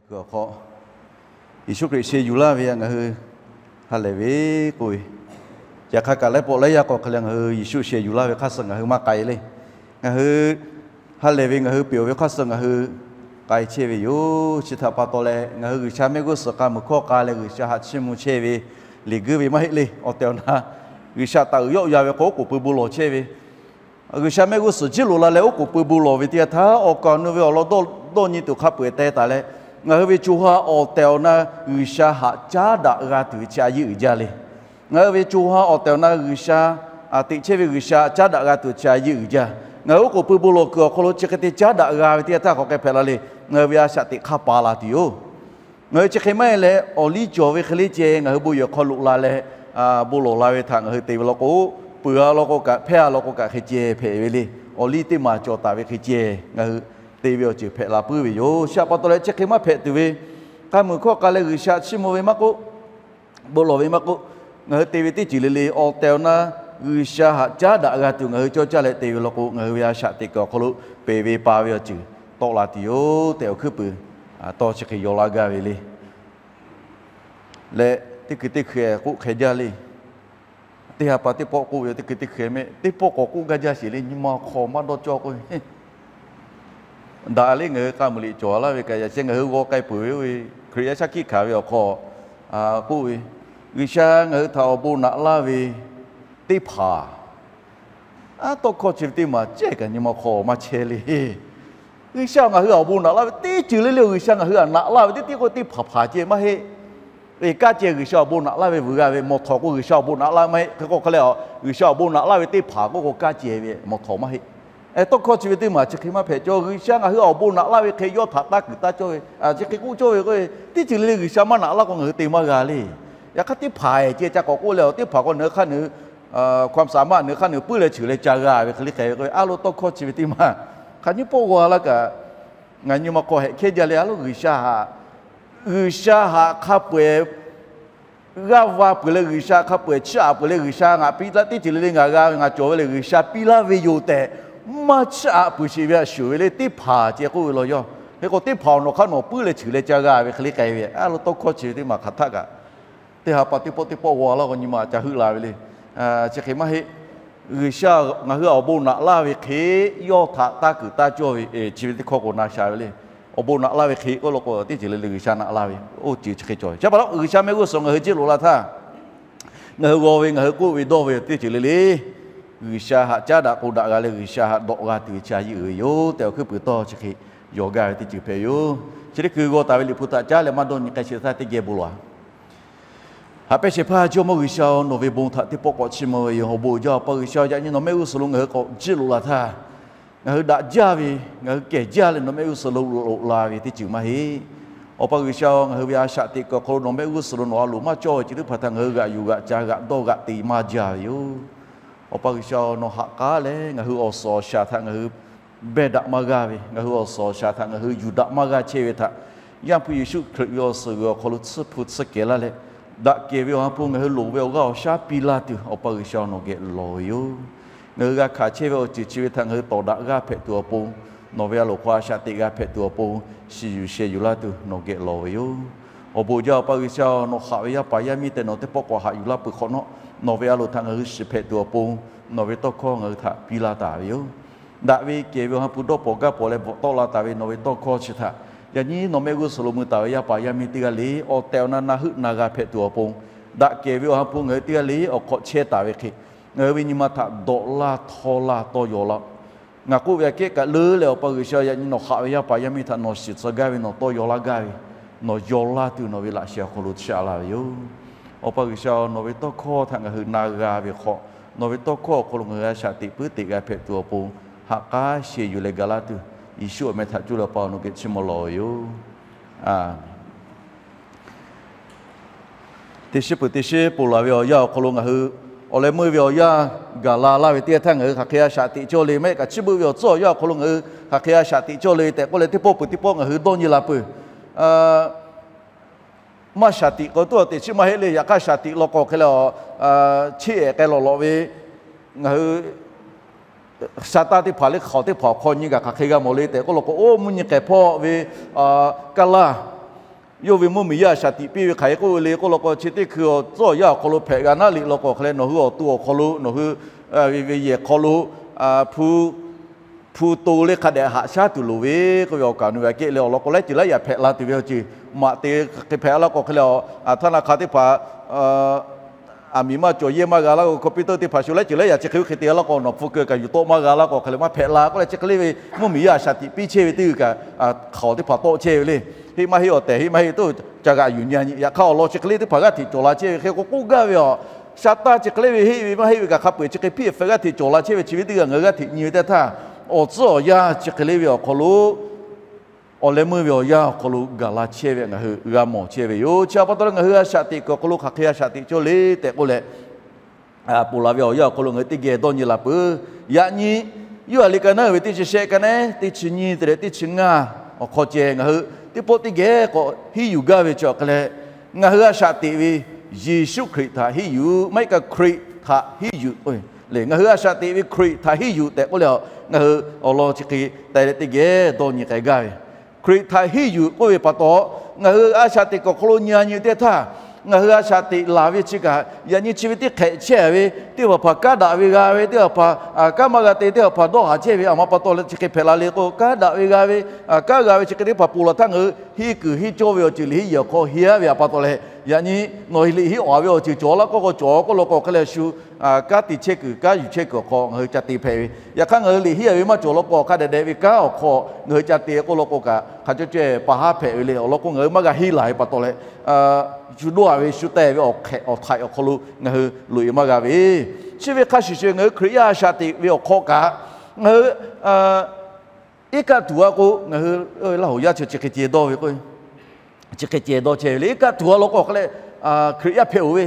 Kuiˬ awˬ hk'aw, Yeˍsuˆ Hkriꞈ sheh yuˬ laˇ ve ngaˬ hui ha lehˬ ve k'oˆ ve, yaꞈ hk'aˇ kaꞈ laiˉ pawˆ laiˉ yaˇ k'awꞈ hk'e leh ngaˬ hui Yeˍsuˆ sheh yuˬ laˇ ve hk'aˇ suh ngaˬ hui maˇ k'ai le. Ngaˬ hui ha lehˬ ve ngaˬ hui peuˬ ve hk'aˇ suh ngaˬ hui k'ai chehˇ ve yoˬ. Chi htaꞈ pa taw leh ngaˬ hui G'uiˬsha mehˆ g'uˇ suhˍ k'a muiˬ hkawˇ k'a leh G'uiˬsha haꞈ chiˇ mvuh chehˇ ve liꞈ guiˇ ve maˇ heˆ le. Awˬ tehˬ awˬ na G'uiˬsha taˍ uiˍ yawˆ ya ve k'o, oˉ k'oˍ pui bon lawˬ chehˇ ve G'uiˬsha mehˆ g'uˇ suhˍ jiˇ loꞈ la leh oˉ k'oˍ pui bon lawˬ ve teˇ yanˇ htaˇ, awˬ kaˍ awˬ nu ve awˬ lawn dawˇ nyi tuˬ hk'a peu-eˬ teh taˍ leh, ngaˬ hui ve co ha awˬ tehˬ awˬ na G'uiˬsha haꞈ caˉ daꞈ g'a tuˬ ve chi a yeˇ uiˍ jaˇ le. Ngaˬ hui ve co ha awˬ tehˬ awˬ na G'uiˬsha, teꞈ chehˇ ve G'uiˬsha caˉ daꞈ g'a tuˬ chi a yeˇ uiˍ jaˇ. Ngaˬ hui oˉ k'oˍ pui bon lawˬ kuiˬ awˬ hk'aw lo chi hk'e te caˉ daꞈ g'a ve teˇ yanˇ htaˇ hk'aˬ hk'e hpehꞈ la le. Ngaˬ hui ve a shaꞈ teꞈ hk'aˇ pa la tuˬ yoˬ. Ngaˬ hui chi hk'e maˇ heˆ leh, awˬ liˇ cawˬ ve hk'e le ceh ngaˬ hui bon yehˬ hk'aw loꞈ la leh, bon lawˬ la ve htaꞈ ngaˬ hui te ve law k'o, peuˬ-a law k'o kaꞈ, hpehˇ-a law k'o kaꞈ hk'e ceh hpehꞈ ve le. Awˬ liˇ teˇ maˬ cawˬ taˍ ve hk'e ceh ngaˬ hui te ve awˬ ceuˬ hpehꞈ la puiˉ ve yoˬ. Chi htaꞈ pa taw leh chi hk'e maˇ hpehꞈ tuˬ ve, k'a muiˬ hkawˇ k'a leh G'uiˬsha chiˇ mvuh ve maˇ k'oˆ, bon lawˬ ve maˇ k'oˆ, ngaˬ hui te ve teˇ ceuˬ le le awˬ tehˬ awˬ na G'uiˬsha haꞈ caˉ daꞈ g'a tuˬ ngaˬ hui cawˇ caˇ leh te ve law k'o, ngaˬ hui ve a shaꞈ teꞈ kuiˬ awˬ hk'aw lo pehˬ ve pa ve awˬ ceuˬ tawˆ la tuˬ yoˬ tehꞈ awˬ hkuiˉ puiˍ tawˇ chi hk'e yaw laˇ gaˇ ve le. Leh teˇ hkui teˇ hkui k'oˆ hk'e jaˇ le. Teˇ ha pa teˇ pawˆ k'oˆ ve teˇ hkui teˇ hkui mehˆ teˇ pawˆ k'awꞈ k'oˆ gaˇ jaˇ sheˍ le. Nyi ma hk'aw maˇ dawˇ cawˇ k'oˆ ve daꞈ le. Ngaˬ hui k'a muiˬ liꞈ cawˬ laˇ ve kaꞈ yaꞈ sheh ngaˬ hui g'aw k'ai peuˬ ve oˇ ve Hkriꞈ yaˇ shaˉ hkiˆ hkanˍ ve awˬ hk'aw k'oˆ ve, G'uiˬsha ngaˬ hui htaꞈ awˬ bon naꞈ laˇ ve teˇ hpaˍ, aˉ tawˇ hkawˇ chi ve teˇ maˬ cehˇ kaꞈ nyi ma hk'aw maˇ chehˇ le. G'uiˬsha ngaˬ hui awˬ bon naꞈ laˇ ve teˇ ceuˬ le le G'uiˬsha ngaˬ hui htaꞈ naꞈ laˇ ve teˇ tiˉ k'oˆ teˇ hpaˍ hpaˍ ceh maˇ heˆ. Eˬ, kaˇ ceh G'uiˬsha awˬ bon naꞈ laˇ ve vuiˬ g'a ve mawˬ htawꞈ k'o G'uiˬsha awˬ bon naꞈ laˇ maˇ heˆ. Hk'e k'o hk'a leh, G'uiˬsha awˬ bon naꞈ laˇ ve teˇ hpaˍ k'oˆ k'o kaˇ ceh ve mawˬ htawꞈ maˇ heˆ. Tawˇ hkawˇ chi ve teˇ maˬ chi hk'e maˇ hpehꞈ cawˇ. G'uiˬsha ngaˬ hui awˬ bon naꞈ laˇ ve hk'e yawˇ htaꞈ taˇ kuiˬ taˇ cawˇ ve, chi hk'e k'oˆ cawˇ ve k'o, teˇ ceuˬ le le G'uiˬsha maˇ naꞈ laˇ k'o ngaˬ hui te maˇ g'a le. Yaꞈ hk'aˇ teˇ hpaˍ-eˬ ceh ca k'awꞈ k'oˆ leh, teˇ hpaˍ k'o nawˬ hui hk'aˇ nawˬ hui ความสามารถ nawˬ hui hk'aˇ nawˬ hui puiˉ leh cheuˬ leh ca g'a ve hk'e le k'ai ve k'o, a lo tawˇ hkawˇ chi ve teˇ maˬ hk'aˬ nyiˇ pawˆ g'aw laˇ kaꞈ, ngaˬ nyi ma hk'aw hehꞈ hkehˇ jaˇ leh, a lo G'uiˬsha haꞈ, G'uiˬsha haꞈ hk'a peu-eˬ g'aˇ va peuˬ leh G'uiˬsha hk'a peu-eˬ chiˇ aꞈ peuˬ leh G'uiˬsha ngaˬ piˇ laˇ teˇ ceuˬ le le ngaˬ g'a ve ngaˬ cawˬ ve lehˬ G'uiˬsha piˇ laˇ ve yoˬ tehꞈ maˇ chiˇ aꞈ peuˬ sheˍ ve a shuˍ ve le teˇ hpaˍ ceh k'oˆ ve law yaˇ. Hk'e k'o teˇ hpaˍ awˬ nawˬ hk'aˇ nawˬ puiˉ leh cheuˬ leh ca g'a ve hk'e le k'ai ve, a lo tawˇ hkawˇ chi ve teˇ maˬ hk'aˬ htaˆ kaꞈ teˇ ha pa teˇ pawˆ teˇ pawˆ g'aw laˇ k'o nyi ma ca heuˆ la ve le. Chi hk'e maˇ heˆ. G'uiˬsha ngaˬ hui awˬ bon naꞈ laˇ ve hk'e yawˇ htaꞈ taˇ kuiˬ taˇ cawˇ ve, chi ve teˇ hkawˇ k'o na sha ve le. Awˬ bon naꞈ laˇ ve hk'e k'oˆ law k'o teˇ ceuˬ le le G'uiˬsha naꞈ laˇ ve oˇ ceuˬ chi hk'e cawˬ ve. Chi pa taw G'uiˬsha mehˆ g'uˇ suhˍ ngaˬ hui jiˇ loꞈ la htaˇ, ngaˬ hui g'aw ve ngaˬ hui k'oˆ ve dawˇ ve teˇ ceuˬ le le G'uiˬsha haꞈ caˉ daꞈ k'o daꞈ g'a leh G'uiˬsha haꞈ dawꞈ g'a tuˬ ve chi a yeˇ uiˍ ve yoˬ tehꞈ awˬ hkuiˉ puiˍ tawˇ chi hk'e yaw gaˇ ve teˇ ceuˬ hpehꞈ yoˬ. Chi teˇ hkui g'aw taˍ ve Liꞈ hpu htaꞈ caˉ leh maˇ dawˇ nyi k'ai sheˍ htaˇ teˇ geh bon lawˬ-a. Haꞈ pehnˇ shehˍ hpaˇ Jawˇmawˇ G'uiˬsha-oˬ, nawˬ ve bon htaꞈ teˇ pawˆ k'awꞈ chiˇ mvuh ve yoˬ. Awˬ bon uiˍ jaˇ Awˬ pa G'uiˬsha-oˬ, yaꞈ nyi nawˬ mehˆ g'uˇ suhˍ lo ngaˬ hui k'awꞈ jiˇ loꞈ la htaˇ, ngaˬ hui daꞈ jaˇ ve, ngaˬ hui kehˬ jaˇ leh nawˬ mehˆ g'uˇ suhˍ lo loꞈ la ve teˇ ceuˬ maˇ heˆ. Awˬ pa G'uiˬsha-oˬ, ngaˬ hui ve a shaꞈ teꞈ kuiˬ awˬ hk'aw lo nawˬ mehˆ g'uˇ suhˍ lo nawˬ a loˍ maˇ cawˇ ve chi teˇ hpaˍ htaꞈ ngaˬ hui g'aꞈ yuˬ g'aꞈ ca g'aꞈ dawˇ g'aꞈ te maˇ jaˇ ve yoˬ. Awˬ pa G'uiˬsha-oˬ, nawˬ haꞈ k'aˉ leh ngaˬ hui awˬ suhˍ awˬ shaˍ htaꞈ ngaˬ hui behˇ daꞈ maˇ g'aˇ ve, ngaˬ hui awˬ suhˍ awˬ shaˍ htaꞈ ngaˬ hui yuˬ daꞈ maˇ g'aˇ chehˇ ve htaꞈ Yaˇ hpu Yeˍsuˆ Hkriꞈ ve awˬ suhˍ g'uiˬ awˬ hk'aw lo tsuhˇ hpu tsuhˇ kehˬ laˇ leh, daꞈ kehˬ ve awˬ ha hpu ngaˬ hui loˍ ve awˬ g'aˇ awˬ shaˉ piˇ laˇ tuˬ Awˬ pa G'uiˬsha nawˬ geh lawˬ ve yoˬ. Ngaˬ hui g'a hkanˍ chehˇ ve awˬ ceuˬ chi ve htaꞈ ngaˬ hui tawˍ daꞈ g'aˇ hpehꞈ tuˬ awˬ pon, nawˬ ve a loˍ hk'aw a shaꞈ teꞈ g'a hpehꞈ tuˬ awˬ pon, shiˍ yuˬ sheh yuˬ laˇ tuˬ nawˬ geh lawˬ ve yoˬ. Awˬ bon jaˇ Awˬ pa G'uiˬsha-oˬ, nawˬ haꞈ ve yaˇ paˍ yaˇ miˇ tehꞈ nawˬ teˇ pawˆ k'awꞈ haꞈ yuˬ laˇ peuˬ hk'awꞈ nawˉ, nawˬ ve a loˍ htaꞈ ngaˬ hui shiˍ hpehꞈ tuˬ awˬ pon, nawˬ ve tawˇ hkawˇ ngaˬ hui htaꞈ piˇ laˇ taˍ ve yoˬ. Daꞈ ve kehˬ ve awˬ ha hpu dawˇ pawnˍ gaˇ pawnˍ leh bvuhꞈ tawˆ la taˍ ve nawˬ ve tawˇ hkawˇ chi htaꞈ yaꞈ nyi nawˬ mehˆ g'uˇ suhˍ lo mui taˍ ve yaˇ paˍ yaˇ miˇ teˇ g'aˇ le awˬ tehˬ awˬ na na heuˆ na g'a hpehꞈ tuˬ awˬ pon, daꞈ kehˬ ve awˬ ha hpu ngaˬ hui teˇ g'aˇ le awˬ hk'awꞈ chehˇ taˍ ve hk'e, ngaˬ hui ve nyi ma htaꞈ dawꞈ laˇ htawˇ laˇ tawˇ yaw laˇ-oˆ. Ngaˬ k'oˆ ve aꞈ kehˉ kaꞈ leuˉ leh Awˬ pa G'uiˬsha yaꞈ nyi nawˬ haꞈ ve yaˇ paˍ yaˇ miˇ htaꞈ nawˬ shiˍ tcuh gaˇ ve nawˬ tawˇ yaw laˇ gaˇ ve, nawˬ yaw laˇ tuˬ nawˬ ve laꞈ sheh awˬ hk'aw lo tsuhˇ a laˇ ve yoˬ. Awˬ pa G'uiˬsha nawˬ ve tawˇ hkawˇ htaꞈ ngaˬ hui na g'a ve hk'aw, nawˬ ve tawˇ hkawˇ awˬ hk'aw lo ngaˬ hui a shaꞈ teꞈ puiˉ teꞈ g'a hpehꞈ tuˬ awˬ pon, haꞈ k'aˉ sheh yuˬ leh gaˬ laˇ tuˬ, Yeˍsuˆ awˬ meh htaꞈ cuˇ leh Awˬ pa nawˬ geh chiˇ mvuh lawˬ ve yoˬ. Teˇ shiˉ peuˬ teˇ shiˉ ponˬ laˬ ve awˬ yanˇ awˬ hk'aw lo ngaˬ hui awˬ leh meuˇ ve awˬ yanˇ gaˬ la laˇ ve teˇ yanˇ htaˇ ngaˬ hui hk'aˬ hk'e a shaꞈ teꞈ cawˇ le, maˇ heˆ kaꞈ chi beuꞈ ve awˬ tcuhˉ awˬ yanˇ awˬ hk'aw lo ngaˬ hui hk'aˬ hk'e a shaꞈ teꞈ cawˇ le tehꞈ k'oˆ leh teˇ pawˆ peuˬ teˇ pawˆ ngaˬ hui dawˇ nyi la peuˬ. Maˇ shaˍ tiꞈ k'o tuˉ awˬ teꞈ chiˉ maˇ heˆ le. Yaꞈ hk'aˇ shaˍ tiꞈ law k'o hk'e leh, chiˇ ehˍ k'ai lawꞈ lawꞈ ve ngaˬ hui sha taˇ teˇ hpaˍ le hk'aoˍ teˇ hpaˍ awˬ hk'aw nyi gaˬ hk'aˬ hk'e g'a mawˬ le tehꞈ k'oˆ law k'o, oˇ mvuhˇ nyi k'ehˬ hpawˇ ve kaˇ laˇ Yawˇ ve mvuhˇmiˬ yaˇ shaˍ tiꞈ piˇ ve hk'aˬ hk'e k'oˆ ve le k'oˆ law k'o, chi teˇ hkui awˬ tcuhˉ awˬ yanˇ awˬ hk'aw lo hpehꞈ g'a naˉ liꞈ law k'o, hk'aˬ leh nawˬ hui awˬ to awˬ hk'aw lo, nawˬ hui ve yehˬ hk'aw lo, hpu hpu to leh hk'a dehꞈ haꞈ shaˉ tuˬ loˍ ve k'oˆ ve awˬ kaˍ nu ve aꞈ kehˉ leh awˬ lawn k'o, laiˉ ceuˬ laiˉ yaꞈ hpehꞈ la tuˬ ve awˬ ceuˬ maꞈ te hk'e hpehꞈ la k'o, hk'e leh a htaˇ na hk'a teˇ hpaˍ aˬ miˍ maˇ cawˬ yehˇ maˇ g'a la k'o, computer teˇ hpaˍ shu laiˉ ceuˬ laiˉ yaꞈ chi hk'e ve hk'e te la k'o, nawˬ hpu keu kaꞈ yuˬ tawˆ maˇ g'a la k'o, hk'e leh maˇ hpehꞈ la k'oˆ leh, chi hk'e le ve mvuhˇmiˬ yaˇ shaˍ tiꞈ piˇ chehˇ ve teˇ g'uiˬ kaꞈ hk'aˬ teˇ hpaˍ tawˆ chehˇ ve le. Heˆ maˇ heˆ awˬ tehˬ, heˆ maˇ heˆ toˇ ca g'aꞈ yuˬ nyi nyi. Yaꞈ hk'aˇ awˬ lawn chi hk'e le teˇ hpaˍ g'aˇ hteꞈ cawˬ la chehˇ ve hk'e k'o, k'oˆ gaˇ ve a, shaˍ taˇ chi hk'e le ve heˆ ve maˇ heˆ ve kaꞈ hk'a peu-eˬ chi hk'e hpiˇ hpfuhˇ g'aˇ hteꞈ cawˬ la chehˇ ve chi ve teˇ g'aˇ ngaˬ hui g'aˇ hteꞈ nyi ve teˇ htaˇ, awˬ tcuhˉ awˬ yanˇ chi hk'e le ve awˬ hk'aw lo awˬ leh meuˇ ve awˬ yanˇ awˬ hk'aw lo gaˬ la chehˇ ve ngaˬ hui g'a mawˬ chehˇ ve yoˬ. Chi a pa taw leh ngaˬ hui a shaꞈ teꞈ kuiˬ awˬ hk'aw lo hk'aˬ hk'e a shaꞈ teꞈ cawˇ le tehꞈ k'oˆ leh, ponˬ laˬ ve awˬ yanˇ awˬ hk'aw lo ngaˬ hui teˇ geh dawˇ nyi la peuˬ. Yaꞈ nyi, Yoˇhanˬ liꞈ ka naˉ uiˍ ve teˇ chi shehˆ ka naˉ teˇ chi nyiˇ te leh teˇ chi ngaˇ awˬ hk'aw ceh ngaˬ hui teˇ pawˆ teˇ geh k'awꞈ hiˉ yuˬ gaˇ ve chi awˬ hk'e leh, ngaˬ hui a shaꞈ teꞈ ve Yeˍsuˆ Hkriꞈ htaꞈ hiˉ yuˬ, maˇ heˆ kaꞈ Hkriꞈ htaꞈ hiˉ yuˬ le. Ngaˬ hui a shaꞈ teꞈ ve Hkriꞈ htaꞈ hiˉ yuˬ tehꞈ k'oˆ leh a, ngaˬ hui awˬ lawn chi hk'e te leh teˇ geh dawˇ nyi k'ai gaˇ ve. Hkriꞈ htaꞈ hiˉ yuˬ k'oˆ ve pa taw, ngaˬ hui a shaꞈ teꞈ kuiˬ awˬ hk'aw lo nyi a nyi teˇ htaˇ, ngaˬ hui a shaꞈ teꞈ laˬ ve chi kaꞈ yaꞈ nyi chi ve teˇ hk'ehꞈ chehˇ ve, teˇ hpaˍ hpaˍ kanˉ daꞈ ve g'a ve, teˇ hpaˍ hpaˍ kanˉ maˇ g'a te, teˇ hpaˍ hpaˍ dawˇ haˍ chehˇ ve, a ma pa taw leh chi hk'e hpehꞈ la le k'o, kanˉ daꞈ ve g'a ve, kanˉ g'a ve chi hk'e teˇ hpaˍ ponˬ laˬ htaˇ ngaˬ hui henˇ kuiˬ henˇ cawˇ ve awˬ ceuˬ liꞈ henˇ yehˬ awˬ hk'aw henˇ aˉ ve a pa taw leh, yaꞈ nyi nawˬ liꞈ henˇ awˬ a ve awˬ ceuˬ cawˬ laˇ k'oˆ k'o, cawˬ k'oˆ law k'o hk'e leh shu kanˉ te chehˇ kuiˬ, kanˉ yuˬ chehˇ kuiˬ awˬ hk'aw ngaˬ hui ca te hpehꞈ ve. Yaꞈ hk'aˇ ngaˬ hui liꞈ henˇ a ve maˇ cawˬ law k'o, hk'a dehꞈ dehꞈ ve kanˉ awˬ hk'aw ngaˬ hui ca te k'oˆ law k'o kaꞈ, hk'a cawˇ caweh pa haˉ hpehꞈ ve le. Awˬ lawn k'o, ngaˬ hui maˇ g'a henˇ laˬ ve pa taw leh, shu dawˇ a ve shu teh ve awˬ hk'ehꞈ awˬ htaiꞈ awˬ hk'aw lo ngaˬ hui loꞈ e maˇ g'a ve. Chi ve hk'a shuˍ shuˍ ngaˬ hui Hkriꞈ yaˇ a shaꞈ teꞈ ve awˬ hk'aw kaꞈ, ngaˬ hui iˉ kaˆ tuˬ a k'o, ngaˬ hui Laˇ huˍ yaˇ chi chi hk'e ceh dawˇ ve k'o, chi hk'e ceh dawˇ chehˇ ve le. Iˉ kaˆ tuˬ a law k'o hk'e leh, Hkriꞈ yaˇ hpehꞈ-oˬ ve,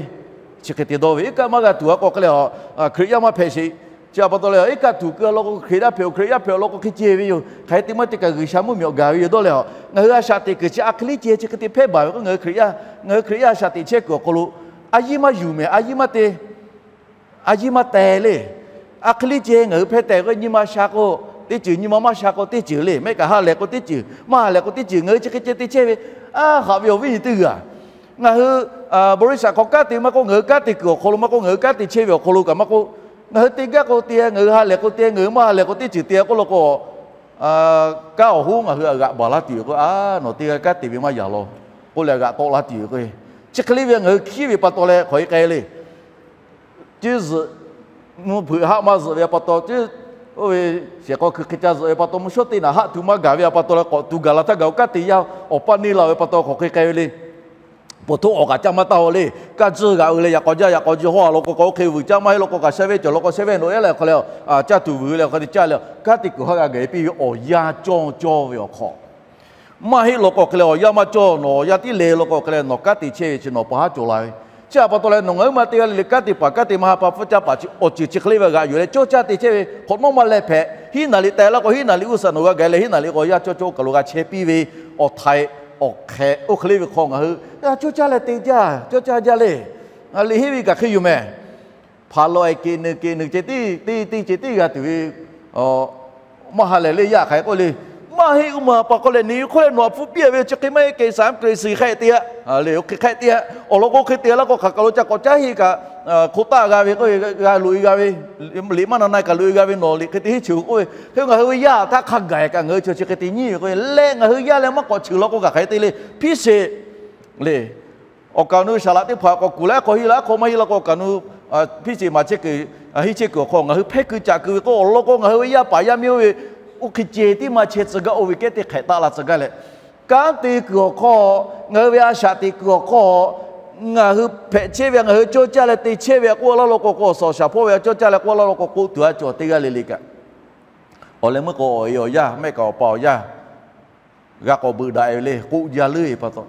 chi hk'e te dawˇ ve. Iˉ kaˆ maˇ g'a tuˬ a k'o hk'e leh, Hkriꞈ yaˇ maˇ hpehꞈ sheˍ. Chi a pa taw leh, iˉ kaˆ tuˬ keu a law k'o Hkriꞈ yaˇ hpehꞈ-oˬ, Hkriꞈ yaˇ hpehꞈ-oˬ law k'o hk'e ceh ve yoˬ. Hk'aˬ hk'e te maˇ te kaꞈ G'uiˬsha mvuhˇmiˬ awˬ gaˬ ve yoˬ dawˇ leh a, ngaˬ hui a shaꞈ teꞈ kuiˬ chi a hk'e le ceh chi hk'e te hpehˇ baˬ ve k'o, ngaˬ hui Hkriꞈ yaˇ, ngaˬ hui Hkriꞈ yaˇ a shaꞈ teꞈ chehˇ kuiˬ awˬ hk'aw lo a yiˇ maˇ yuˬ mehˍ, a yiˇ maˇ te a yiˇ maˇ teh le. A hk'e le ceh ngaˬ hui hpehˇ tehꞈ k'o, nyi ma sha k'o teˇ ceuˬ, nyi ma maˇ sha k'o teˇ ceuˬ le. Maˇ heˆ kaꞈ ha lehˬ k'o teˇ ceuˬ, maˇ ha lehˬ k'o teˇ ceuˬ, ngaˬ hui chi hk'e ceh te chehˇ ve, a haꞈ ve awˬ viˉ nyi teˇ g'aˇ, ngaˬ hui บริษัท hk'aw kanˉ te maˇ k'oˆ, ngaˬ hui kanˉ te kuiˬ awˬ hk'aw lo maˇ k'oˆ, ngaˬ hui kanˉ te chehˇ ve awˬ hk'aw lo kaꞈ maˇ k'oˆ, ngaˬ hui te gaˇ k'o te, ngaˬ hui ha lehˬ k'o te, ngaˬ hui maˇ ha lehˬ k'o teˇ ceuˬ te k'oˆ law k'o, kanˉ awˬ hoˉ ngaˬ hui a g'aꞈ baˬ laˇ tuˬ yoˬ k'o, a nawˬ teˇ g'aˇ kanˉ te ve maˇ yaꞈ law k'oˆ leh a g'aꞈ tawˆ laˇ tuˬ yoˬ k'o, chi hk'e le ve ngaˬ hui hkiˉ ve pa taw leh hk'aˬ hk'e k'ai le. Ceˇ zuhꞈ mvuhˇ hpeuꞈ haˆ maˇ zuhꞈ ve a pa taw, ceˇ oˇ ve shehˍ k'aw hkui hk'e ca zuhꞈ ve pa taw, mvuhˇ shawˉ teˇ naꞈ haˆ tuˬ maˇ gaˬ ve a pa taw leh, k'awꞈ tuˬ gaˬ la htaˇ gaˬ-o kanˉ te yaˇ awˬ paˇ neˇ la ve pa taw hk'aˬ hk'e k'ai ve le. Pawˬ htoˆ awˬ kaꞈ caˇ maˇ taˇ-o le. Kaˇ tzuhˇ g'aꞈ uiˍ leh yaꞈ k'aw jaˇ, yaꞈ k'aw ji hawˇ a law k'o k'awꞈ oˇ hk'e vuiˬ caˇ maˇ heˆ law k'o kaꞈ sheh venˇ cawˬ law k'o sheh venˇ nawˬ ehˉ leh hk'aˬ leh, caˇ tuˬ vuiˬ leh hk'aˬ hk'e te caˇ leh, kanˉ te kuiˬ haˆ g'a gaˬ e piˇ ve awˬ yanˇ cawˇ cawˇ ve awˬ hk'aw maˇ heˆ law k'o hk'e leh awˬ yanˇ maˇ cawˇ, nawˬ awˬ yanˇ tiˉ leh law k'o hk'e leh nawˬ kanˉ te chehˇ ve chi nawˬ pa haˉ cawˬ la ve. Chi a pa taw leh nawˬ ngaˬ hui maˇ te g'a le le kanˉ te paˍ kanˉ te maˇ ha pa hpfuhˇ caˇ paˍ chi awˬ ceuˬ chi hk'e le ve g'aꞈ yuˬ leh cawˇ caˇ te chehˇ ve hk'awꞈ nawˉ maˇ leh hpehꞈ. Hiˉ naˍ liꞈ teh laˇ k'o hiˉ naˍ liꞈ g'uˇ suhˍ nawˬ g'a gaˬ leh hiˉ naˍ liꞈ k'awꞈ yaˇ cawˇ cawˇ kaˬ lo g'a chehˇ piˇ ve awˬ htaiꞈ awˬ hk'ehꞈ oˇ hk'e le ve hk'aw ngaˬ hui g'a cawˇ caˇ leh te jaˇ, cawˇ caˇ jaˇ le. Liꞈ henˇ ve kaꞈ hk'e yoˬ mehˍ. Hpaˍ lawˬ e keꞈ nuiˬ keꞈ nuiˬ ceh tiˉ te te ceh tiˉ g'a tuˬ ve maˇ ha lehˬ le. Yaˇ hk'aˬ hk'e k'oˆ le, maˇ heˆ, uˇ maˬ pa k'awꞈ lehˬ, neꞈ hk'oˆ leh nawˬ htaꞈ hpu piˇ ve chi hk'e maˇ heˆ, Keˍsaˍ Hkriꞈ suhˍ hk'e te a le, oˇ hk'e hk'e te a. Awˬ lawn k'o hk'e te laˇ k'o hk'aˬ kaˬ lo ca k'awꞈ caˇ heˆ kaꞈ, hk'oˆ taˆ g'a ve k'oˆ ve, g'a loꞈ e g'a ve, liꞈ maˇ na na kaꞈ loꞈ e g'a ve, nawˬ liꞈ hk'e te henˇ cheuˬ k'oˆ ve, hk'e ngaˬ hui ve yaˇ htaˇ hk'a gaˬ kaꞈ ngaˬ hui chi chi hk'e te nyi ve k'o leh, ngaˬ hui yaˇ leh maˇ k'awꞈ cheuˬ law k'o kaꞈ hk'aˬ hk'e te le, hpiˇ sheˍ le. Awˬ kaˍ awˬ nu saˍ laꞈ teˇ hpaˍ k'awꞈ kuˬ leh, aˉ hk'aw hiˆ la, aˉ hk'aw maˇ hiˆ la k'o, awˬ kaˍ awˬ nu hpiˇ sheˍ maˍ chehˇ kuiˬ, hiˆ chehˇ kuiˬ awˬ hk'aw ngaˬ hui hpehˇ kuiˬ caꞈ kuiˬ ve k'o, awˬ lawn k'o ngaˬ hui ve yaˇ paˍ yaˇ miˇ oˇ ve oˇ hk'e ceh tiˉ maˇ chehˇ tcuh gaˇ, oˇ ve kehˉ teˇ hk'ehꞈ taˆ la tcuh gaˇ leh, kanˉ te kuiˬ awˬ hk'aw, ngaˬ hui ve a shaꞈ teꞈ kuiˬ awˬ hk'aw ngaˬ hui hpehꞈ chehˇ ve, ngaˬ hui cawˇ caˇ leh te chehˇ ve k'oˆ laˇ law k'o, k'o awˬ suhˍ awˬ shaˍ hpawˇ ve a cawˇ caˇ leh k'oˆ laˇ law k'o, k'oˆ tuˬ a cawˬ teˇ g'aˇ le le kaꞈ, awˬ leh meuˇ k'o awˬ e awˬ yaˇ, mehˆ kaꞈ awˬ pa awˬ yaˇ g'a k'awꞈ beuꞈ daꞈ e ve le. K'oˆ jaˇ leuˉ e pa taw,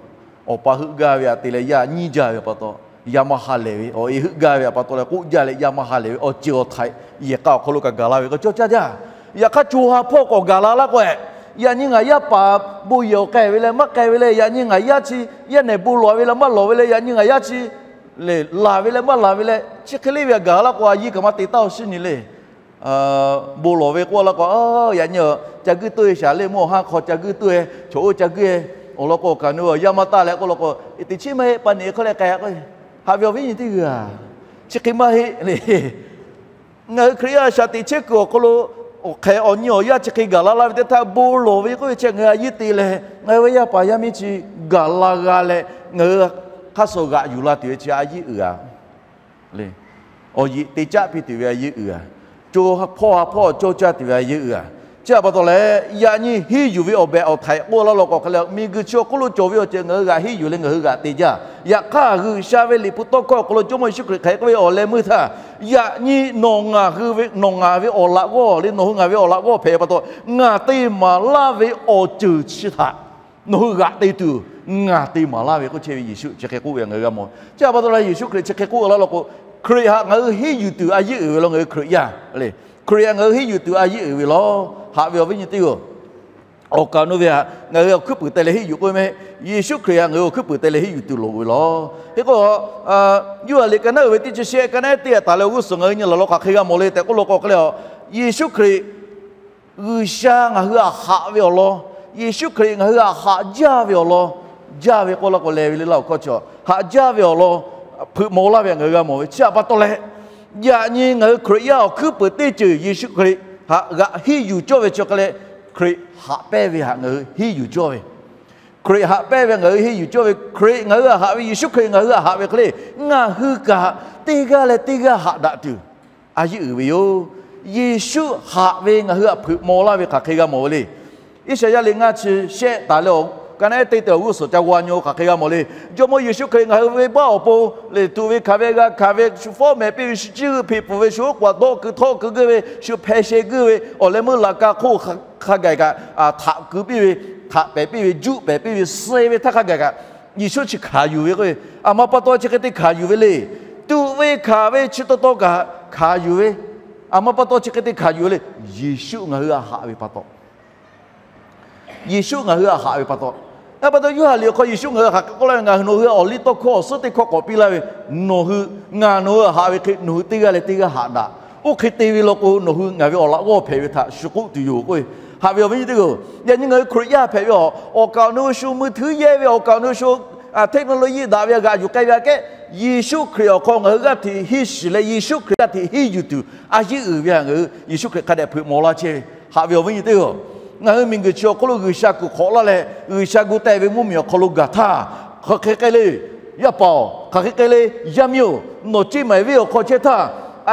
awˬ pa heuˆ gaˇ ve aꞈ te leh yaˇ nyiˇ jaˇ ve pa taw, yaˇ maˇ ha lehˬ ve, awˬ e heuˆ gaˇ ve aꞈ pa taw leh k'oˆ jaˇ leh yaˇ maˇ ha lehˬ ve awˬ ceuˬ awˬ htaiꞈ yehˬ k'a awˬ hk'aw lo kaꞈ gaˬ la ve k'o cawˇ caˇ jaˇ. Yaꞈ hk'aˇ co ha hpawˇ k'awꞈ gaˬ la laˇ k'o, yaꞈ nyi ngaˬ yaˇ paˍ bon yehˬ awˬ k'ai ve leh maˇ k'ai ve leh, yaꞈ nyi ngaˬ yaˇ chi yaˇ nehˬ bon lawˬ ve leh maˇ lawˬ ve leh, yaꞈ nyi ngaˬ yaˇ chi lehˬ laˬ ve leh maˇ laˬ ve leh, chi hk'e le ve aꞈ gaˬ laˇ k'o a yiˇ kaꞈ maˇ te taˉ-o shiˉ nyi le. Bon lawˬ ve k'oˆ laˇ k'o, yaꞈ nyi ca guiˇ toˇ e shaˍ le, mvuhˇ awˬ haˉ hk'aw ca guiˇ toˇ e, chaw oˇ ca guiˇ e, Awˬ lawn k'o, awˬ kaˍ awˬ nu yaˇ maˇ taˇ leh k'oˆ law k'o, teꞈ chiˉ maˇ heˆ, pa neꞈ hk'aˇ leh k'ai k'o, haꞈ ve awˬ viˉ nyi teˇ g'aˇ, chi hk'e maˇ heˆ le. Ngaˬ hui Hkriꞈ yaˇ shaꞈ teꞈ chehˇ kuiˬ awˬ hk'aw lo, awˬ hk'ehꞈ awˬ nyi awˬ yaˇ chi hk'e gaˬ la laˇ ve teˇ htaˇ, bon lawˬ ve k'oˆ ve chi ngaˬ hui a yiˉ te leh, ngaˬ hui ve yaˇ paˍ yaˇ miˇ chi gaˬ la g'a leh, ngaˬ hui hk'aˇ suh g'aꞈ yuˬ la tuˬ ve chi a yiˉ uiˍ g'a le. Awˬ yeꞈ te caˆ piˇ tuˬ ve a yiˉ uiˍ g'a. Co hpawˇ ha hpawˇ cawˇ caˇ tuˬ ve a yiˉ uiˍ g'a. Chi htaꞈ pa taw leh, yaꞈ nyi henˇ yuˬ ve awˬ behꞈ awˬ htaiꞈ k'oˆ laˇ law k'o, hk'e leh miˬguiˬ chi awˬ hk'oˆ lo cawˬ ve awˬ ceuˬ ngaˬ hui g'aꞈ henˇ yuˬ leh ngaˬ hui g'aꞈ te jaˇ. Yaꞈ hk'aˇ, G'uiˬsha ve liꞈ hpu tawˇ hkawˇ awˬ hk'aw lo Jawˇmawˇ Yeˍsuˆ Hkriꞈ hk'aˬ hk'e k'oˆ ve awˬ leh meuˇ htaˇ, yaꞈ nyi nawˬ ngaˬ hui ve, nawˬ ngaˬ ve awˬ laꞈ g'awˇ le, nawˬ hui ngaˬ ve awˬ laꞈ g'awˇ hpehꞈ pa taw, ngaˬ te maˍ laˇ ve awˬ ceuˬ chi htaꞈ nawˬ hui g'aꞈ te tuˬ ngaˬ te maˍ laˇ ve k'oˆ chehˇ ve Yeˍsuˆ chi hk'e k'oˆ ve ngaˬ hui g'a mawˬ. Chi htaꞈ pa taw leh Yeˍsuˆ Hkriꞈ chi hk'e k'oˆ laˇ law k'o, Hkriꞈ htaꞈ ngaˬ hui henˇ yuˬ tuˬ a yiˉ uiˍ ve law, ngaˬ hui Hkriꞈ yaˇ le. Hkriꞈ htaꞈ ngaˬ hui henˇ yuˬ tuˬ a yiˉ uiˍ ve law. Haꞈ ve awˬ viˉ nyi teˇ g'aˇ, awˬ kaˍ awˬ nu ve htaꞈ ngaˬ hui awˬ hkuiˉ puiˍ te leh henˇ yuˬ k'oˆ ve meh. Yeˍsuˆ Hkriꞈ htaꞈ ngaˬ hui awˬ hkuiˉ puiˍ te leh henˇ yuˬ tuˬ loˍ ve law. Hk'e k'o, Yoˇhanˬ liꞈ ka naˉ uiˍ ve teˇ chi shehˆ, ka naˉ teˇ htaꞈ taˍ leh awˬ g'uˇ suhˍ ngaˬ hui nyi laˬ law hk'aˬ hk'e g'a mawˬ le tehꞈ k'oˆ law k'o, hk'e leh Yeˍsuˆ Hkriꞈ G'uiˬsha ngaˬ hui htaꞈ haꞈ ve awˬ lawn, Yeˍsuˆ Hkriꞈ ngaˬ hui htaꞈ haꞈ jaˇ ve awˬ lawn, jaˇ ve k'oˆ laˇ k'o leh ve le laˇ awˬ hkawˇ chi, haꞈ jaˇ ve awˬ lawn hpeuꞈ maw laˇ ve htaꞈ ngaˬ hui g'a mawˬ ve chi htaꞈ pa taw leh, yaꞈ nyi ngaˬ hui Hkriꞈ yaˇ awˬ hkuiˉ puiˍ teˇ ceuˬ Yeˍsuˆ Hkriꞈ htaꞈ g'aꞈ henˇ yuˬ cawˇ ve chi hk'e leh, Hkriꞈ haꞈ pehnˇ ve htaꞈ ngaˬ hui henˇ yuˬ cawˇ ve, Hkriꞈ haꞈ pehnˇ ve ngaˬ hui henˇ yuˬ cawˇ ve, Hkriꞈ ngaˬ hui htaꞈ haꞈ ve, Yeˍsuˆ Hkriꞈ ngaˬ hui htaꞈ haꞈ ve hk'e le, ngaˬ hui kaꞈ teˇ g'aˇ leh teˇ g'aˇ haꞈ daꞈ tuˬ a yiˉ uiˍ ve yoˬ. Yeˍsuˆ haꞈ ve ngaˬ hui htaꞈ hpeuꞈ maw laˇ ve hk'aˬ hk'e g'a mawˬ ve le. Iˉsaˍyaˆ liꞈ ngaˇ chi shehˆ taˍ leh awˬ ka naˉ teˇ te awˬ g'uˇ suhˍ ca g'a nyi-o hk'aˬ hk'e g'a mawˬ le. Jawˇmawˇ Yeˍsuˆ Hkriꞈ ngaˬ hui ve baˆ awˬ pon lehˬ, tuꞈ ve hkanˍ ve g'a hkanˍ ve, shu fawˉ mehˍ piˇ ve, shu ciˇ g'euˆ hpeꞈ pfuhˍ ve, shu oˉ k'oˍ aꞈ dawˆ keu htawˆ keu geuˆ ve, shu hpeh sheh geuˆ ve, awˬ leh meuˇ laꞈ ka hk'oˆ hk'a gaˬ kaꞈ htaꞈ keu piˇ ve, htaꞈ pehˍ piˇ ve, juˆ pehˍ piˇ ve, suh ve htaˇ hk'a gaˬ kaꞈ, Yeˍsuˆ chi hkanˍ yuˬ ve k'o, aˬ ma pa taw chi hk'e te hkanˍ yuˬ ve le. Tuꞈ ve hkanˍ ve chi taw taw kaꞈ hkanˍ yuˬ ve, aˬ ma pa taw chi hk'e te hkanˍ yuˬ ve le. Yeˍsuˆ ngaˬ hui htaꞈ haꞈ ve pa taw, Yeˍsuˆ ngaˬ hui htaꞈ haꞈ ve pa taw, a pa taw Yoˇhanˬ liꞈ awˬ hk'aw Yeˍsuˆ ngaˬ hui htaꞈ hk'aˬ hk'e k'oˆ laˇ ve, ngaˬ hui nawˬ hui awˬ liˇ tawˇ hkawˇ awˬ suhˉ teˇ hkawˇ k'awꞈ piˇ laˇ ve, nawˬ hui, ngaˬ nawˬ hui htaꞈ haꞈ ve hk'e nawˬ hui teˇ g'aˇ leh teˇ g'aˇ haꞈ daꞈ. Oˇ hk'e te ve law k'o, nawˬ hui ngaˬ ve awˬ laꞈ g'awˇ hpehꞈ ve htaꞈ shu k'oˆ tuˬ yoˬ k'oˆ ve. Haꞈ ve awˬ viˉ nyi teˇ g'aˇ, yaꞈ nyi ngaˬ hui Hkriꞈ yaˇ hpehꞈ ve awˬ, awˬ kaˍ awˬ nu shu mui htui yehˇ ve, awˬ kaˍ awˬ nu shu technology daꞈ ve g'aꞈ yuˬ k'ai ve aꞈ kehˉ, Yeˍsuˆ Hkriꞈ awˬ hk'aw ngaˬ hui g'aˇ hteꞈ henˇ shiˍ leh Yeˍsuˆ Hkriꞈ g'aˇ hteꞈ henˇ yuˬ tuˬ a yiˉ uiˍ ve htaꞈ ngaˬ hui Yeˍsuˆ Hkriꞈ hk'a dehꞈ hpeuꞈ maw laˇ chehˇ ve. Haꞈ ve awˬ viˉ nyi teˇ g'aˇ, ngaˬ hui miˬguiˬ chi awˬ hk'oˆ lo G'uiˬsha kuˬ hk'awꞈ laˇ leh G'uiˬsha gu teh ve mvuhˇmiˬ awˬ hk'aw lo gaˬ htaˇ, hk'aˬ hk'e k'ai le, yaˇ paˍ-oˬ, hk'aˬ hk'e k'ai le, yaˇ miˇ-oˬ, nawˬ ceˇ maˍ venˇ awˬ hk'aw chehˇ htaˇ,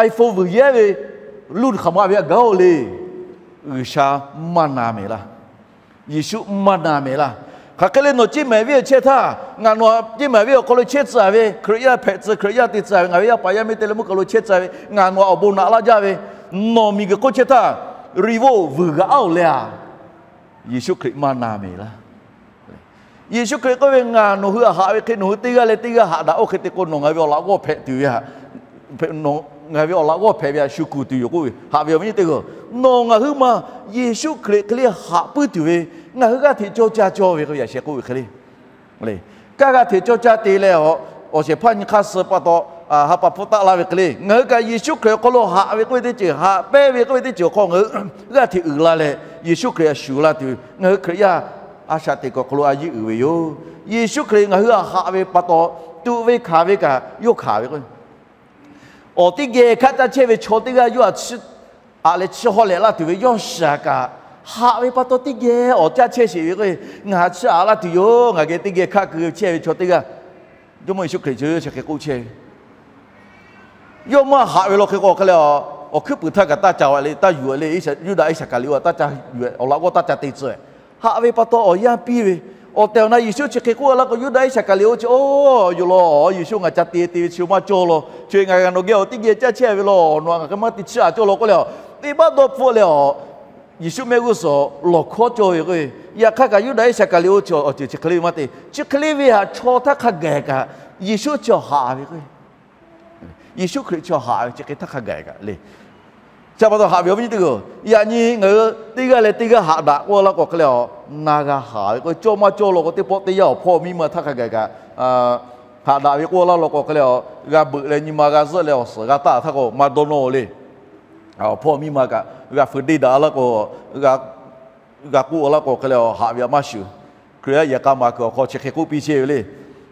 iPhone vuiˬ yehˇ ve, luˇ hk'aˬ ma ve htaꞈ gaˬ-oˬ le. G'uiˬsha maˇ na mehˍ laˇ. Yeˍsuˆ maˇ na mehˍ laˇ. Hk'aˬ hk'e le nawˬ ceˇ maˍ venˇ chehˇ htaˇ, ngaˬ nawˬ htaꞈ ceˇ maˍ venˇ awˬ hk'aw lo chehˇ tcuh ve, Hkriꞈ yaˇ hpehꞈ tcuh, Hkriꞈ yaˇ te tcuh ve, ngaˬ ve yaˇ paˍ yaˇ miˇ te leh mvuhˇ kaˬ lo chehˇ tcuh ve, ngaˬ nawˬ htaꞈ awˬ bon naꞈ laˇ jaˇ ve, nawˬ miˬguiˬ hk'oˆ chehˇ htaˇ, Revo vuiˬ g'aꞈ-oˬ leh a. Yeˍsuˆ Hkriꞈ maˇ na mehˍ laˇ. Yeˍsuˆ Hkriꞈ k'oˆ ve, ngaˬ nawˬ hui htaꞈ haꞈ ve hk'e nawˬ hui teˇ g'aˇ leh teˇ g'aˇ haꞈ daꞈ. Oˇ hk'e te k'o, nawˬ ngaˬ ve awˬ laꞈ g'awˇ hpehꞈ tuˬ ve htaꞈ, ngaˬ ve awˬ laꞈ g'awˇ hpehꞈ ve htaꞈ shu kuˬ tuˬ yoˬ k'oˆ ve. Haꞈ ve awˬ viˉ nyi teˇ g'aˇ, nawˬ ngaˬ huiˉ ma Yeˍsuˆ Hkriꞈ hk'e le haꞈ puiˉ tuˬ ve, ngaˬ hui g'aˇ hteꞈ cawˇ caˇ cawˇ ve k'oˆ ve yaꞈ sheh k'oˆ ve hk'e le. Kaˇ g'aˇ hteꞈ cawˇ caˇ te leh, awˬ shehˍ hpaˇ nyi hk'aˇ suh pa taw ha pa hpfuhˇ taˆ laˇ ve hk'e le, ngaˬ hui kaꞈ Yeˍsuˆ Hkriꞈ awˬ hk'aw lo haꞈ ve k'oˆ ve teˇ ceuˬ, haꞈ pehnˇ ve k'oˆ ve teˇ ceuˬ awˬ hk'aw ngaˬ hui g'aˇ hteꞈ uiˍ la leh, Yeˍsuˆ Hkriꞈ htaꞈ shuˍ la tuˬ, ngaˬ hui Hkriꞈ yaˇ a shaꞈ teꞈ kuˬ awˬ hk'aw lo a yiˉ uiˍ ve yoˬ. Yeˍsuˆ Hkriꞈ ngaˬ hui htaꞈ haꞈ ve pa taw, tuꞈ ve hkanˍ ve kaꞈ yawˇ hkanˍ ve k'o, awˬ teˇ geh hkaˆ caˇ chehˇ ve chaw teˇ g'aˇ yawˇ htaꞈ chiˇ aꞈ leh chiˇ hawˉ leh laˇ tuˬ ve yawˇ shaˍ kaꞈ, haꞈ ve pa taw teˇ geh awˬ caˇ chehˇ sheˍ ve k'o, ngaˬ htaꞈ chiˇ aꞈ laˇ tuˬ yoˬ. Ngaˬ geh teˇ geh hkaˆ keu chehˇ ve chaw teˇ g'aˇ, Jawˇmawˇ Yeˍsuˆ Hkriꞈ chi chi hk'e k'oˆ chehˇ ve, yawˇ maˇ haꞈ ve law hk'e k'o hk'e leh, awˬ hkuiˉ puiˍ htaˇ kaꞈ taˇ ca ve le, taˇ yuˬ le. Yuˇdaꞈ Iˉsaˍkaˍriˍoˆ taˇ ca yuˬ, awˬ laꞈ g'awˇ taˇ ca te tcuh. Haꞈ ve pa taw awˬ yanˇ piˇ ve. Awˬ tehˬ awˬ na Yeˍsuˆ chi hk'e k'oˆ laˇ k'o, Yuˇdaꞈ Iˉsaˍkaˍriˍoˆ chi, Oˬ, yoˬ law, Yeˍsuˆ ngaˬ ca te te ve chi maˇ cawˇ law. Chi ngaˬ g'a nawˬ geh awˬ teˇ geh caˇ chehˇ ve law, nawˬ htaꞈ ngaˬ hk'e maˇ te chiˇ aꞈ cawˇ law k'oˆ leh, teˇ baˆ dawˇ hpfuhˆ leh, Yeˍsuˆ mehˆ g'uˇ suhˍ lawˬ hkawˉ cawˇ ve k'o, yaꞈ hk'aˇ kaꞈ Yuˇdaꞈ Iˉsaˍkaˍriˍoˆ chi awˬ ceuˬ chi hk'e le ve maˇ te. Chi hk'e le ve htaꞈ chaw htaˇ hk'a gaˬ kaꞈ, Yeˍsuˆ chi haꞈ ve k'o, Yeˍsuˆ Hkriꞈ chi haꞈ ve chi hk'e htaˇ hk'a gaˬ kaꞈ le. Chi pa taw haꞈ ve awˬ viˉ nyi teˇ g'aˇ, yaꞈ nyi ngaˬ hui teˇ g'aˇ leh teˇ g'aˇ haꞈ daꞈ k'oˆ laˇ k'o hk'e leh, na g'a haꞈ ve k'o, cawˇ maˇ cawˇ law k'o, teˇ pawˆ teˇ yanˇ awˬ hpawˇ miˇ ma htaˇ hk'a gaˬ kaꞈ haꞈ daꞈ ve k'oˆ laˇ law k'o hk'e leh, g'a beuꞈ leh nyi ma g'a zuhˆ leh awˬ suhˍ g'a taˆ htaˇ k'o maˇ dawˇ nawˇ le. Awˬ hpawˇ miˇ ma kaꞈ g'a feu deˇ daꞈ laˇ k'o, g'a k'oˆ laˇ k'o hk'e leh, haꞈ ve htaꞈ maˇ shuˍ. Hkriꞈ yaˇ yehˬ k'a maˍ kuiˬ awˬ hk'aw chi hk'e k'oˆ piˇ chehˇ ve le.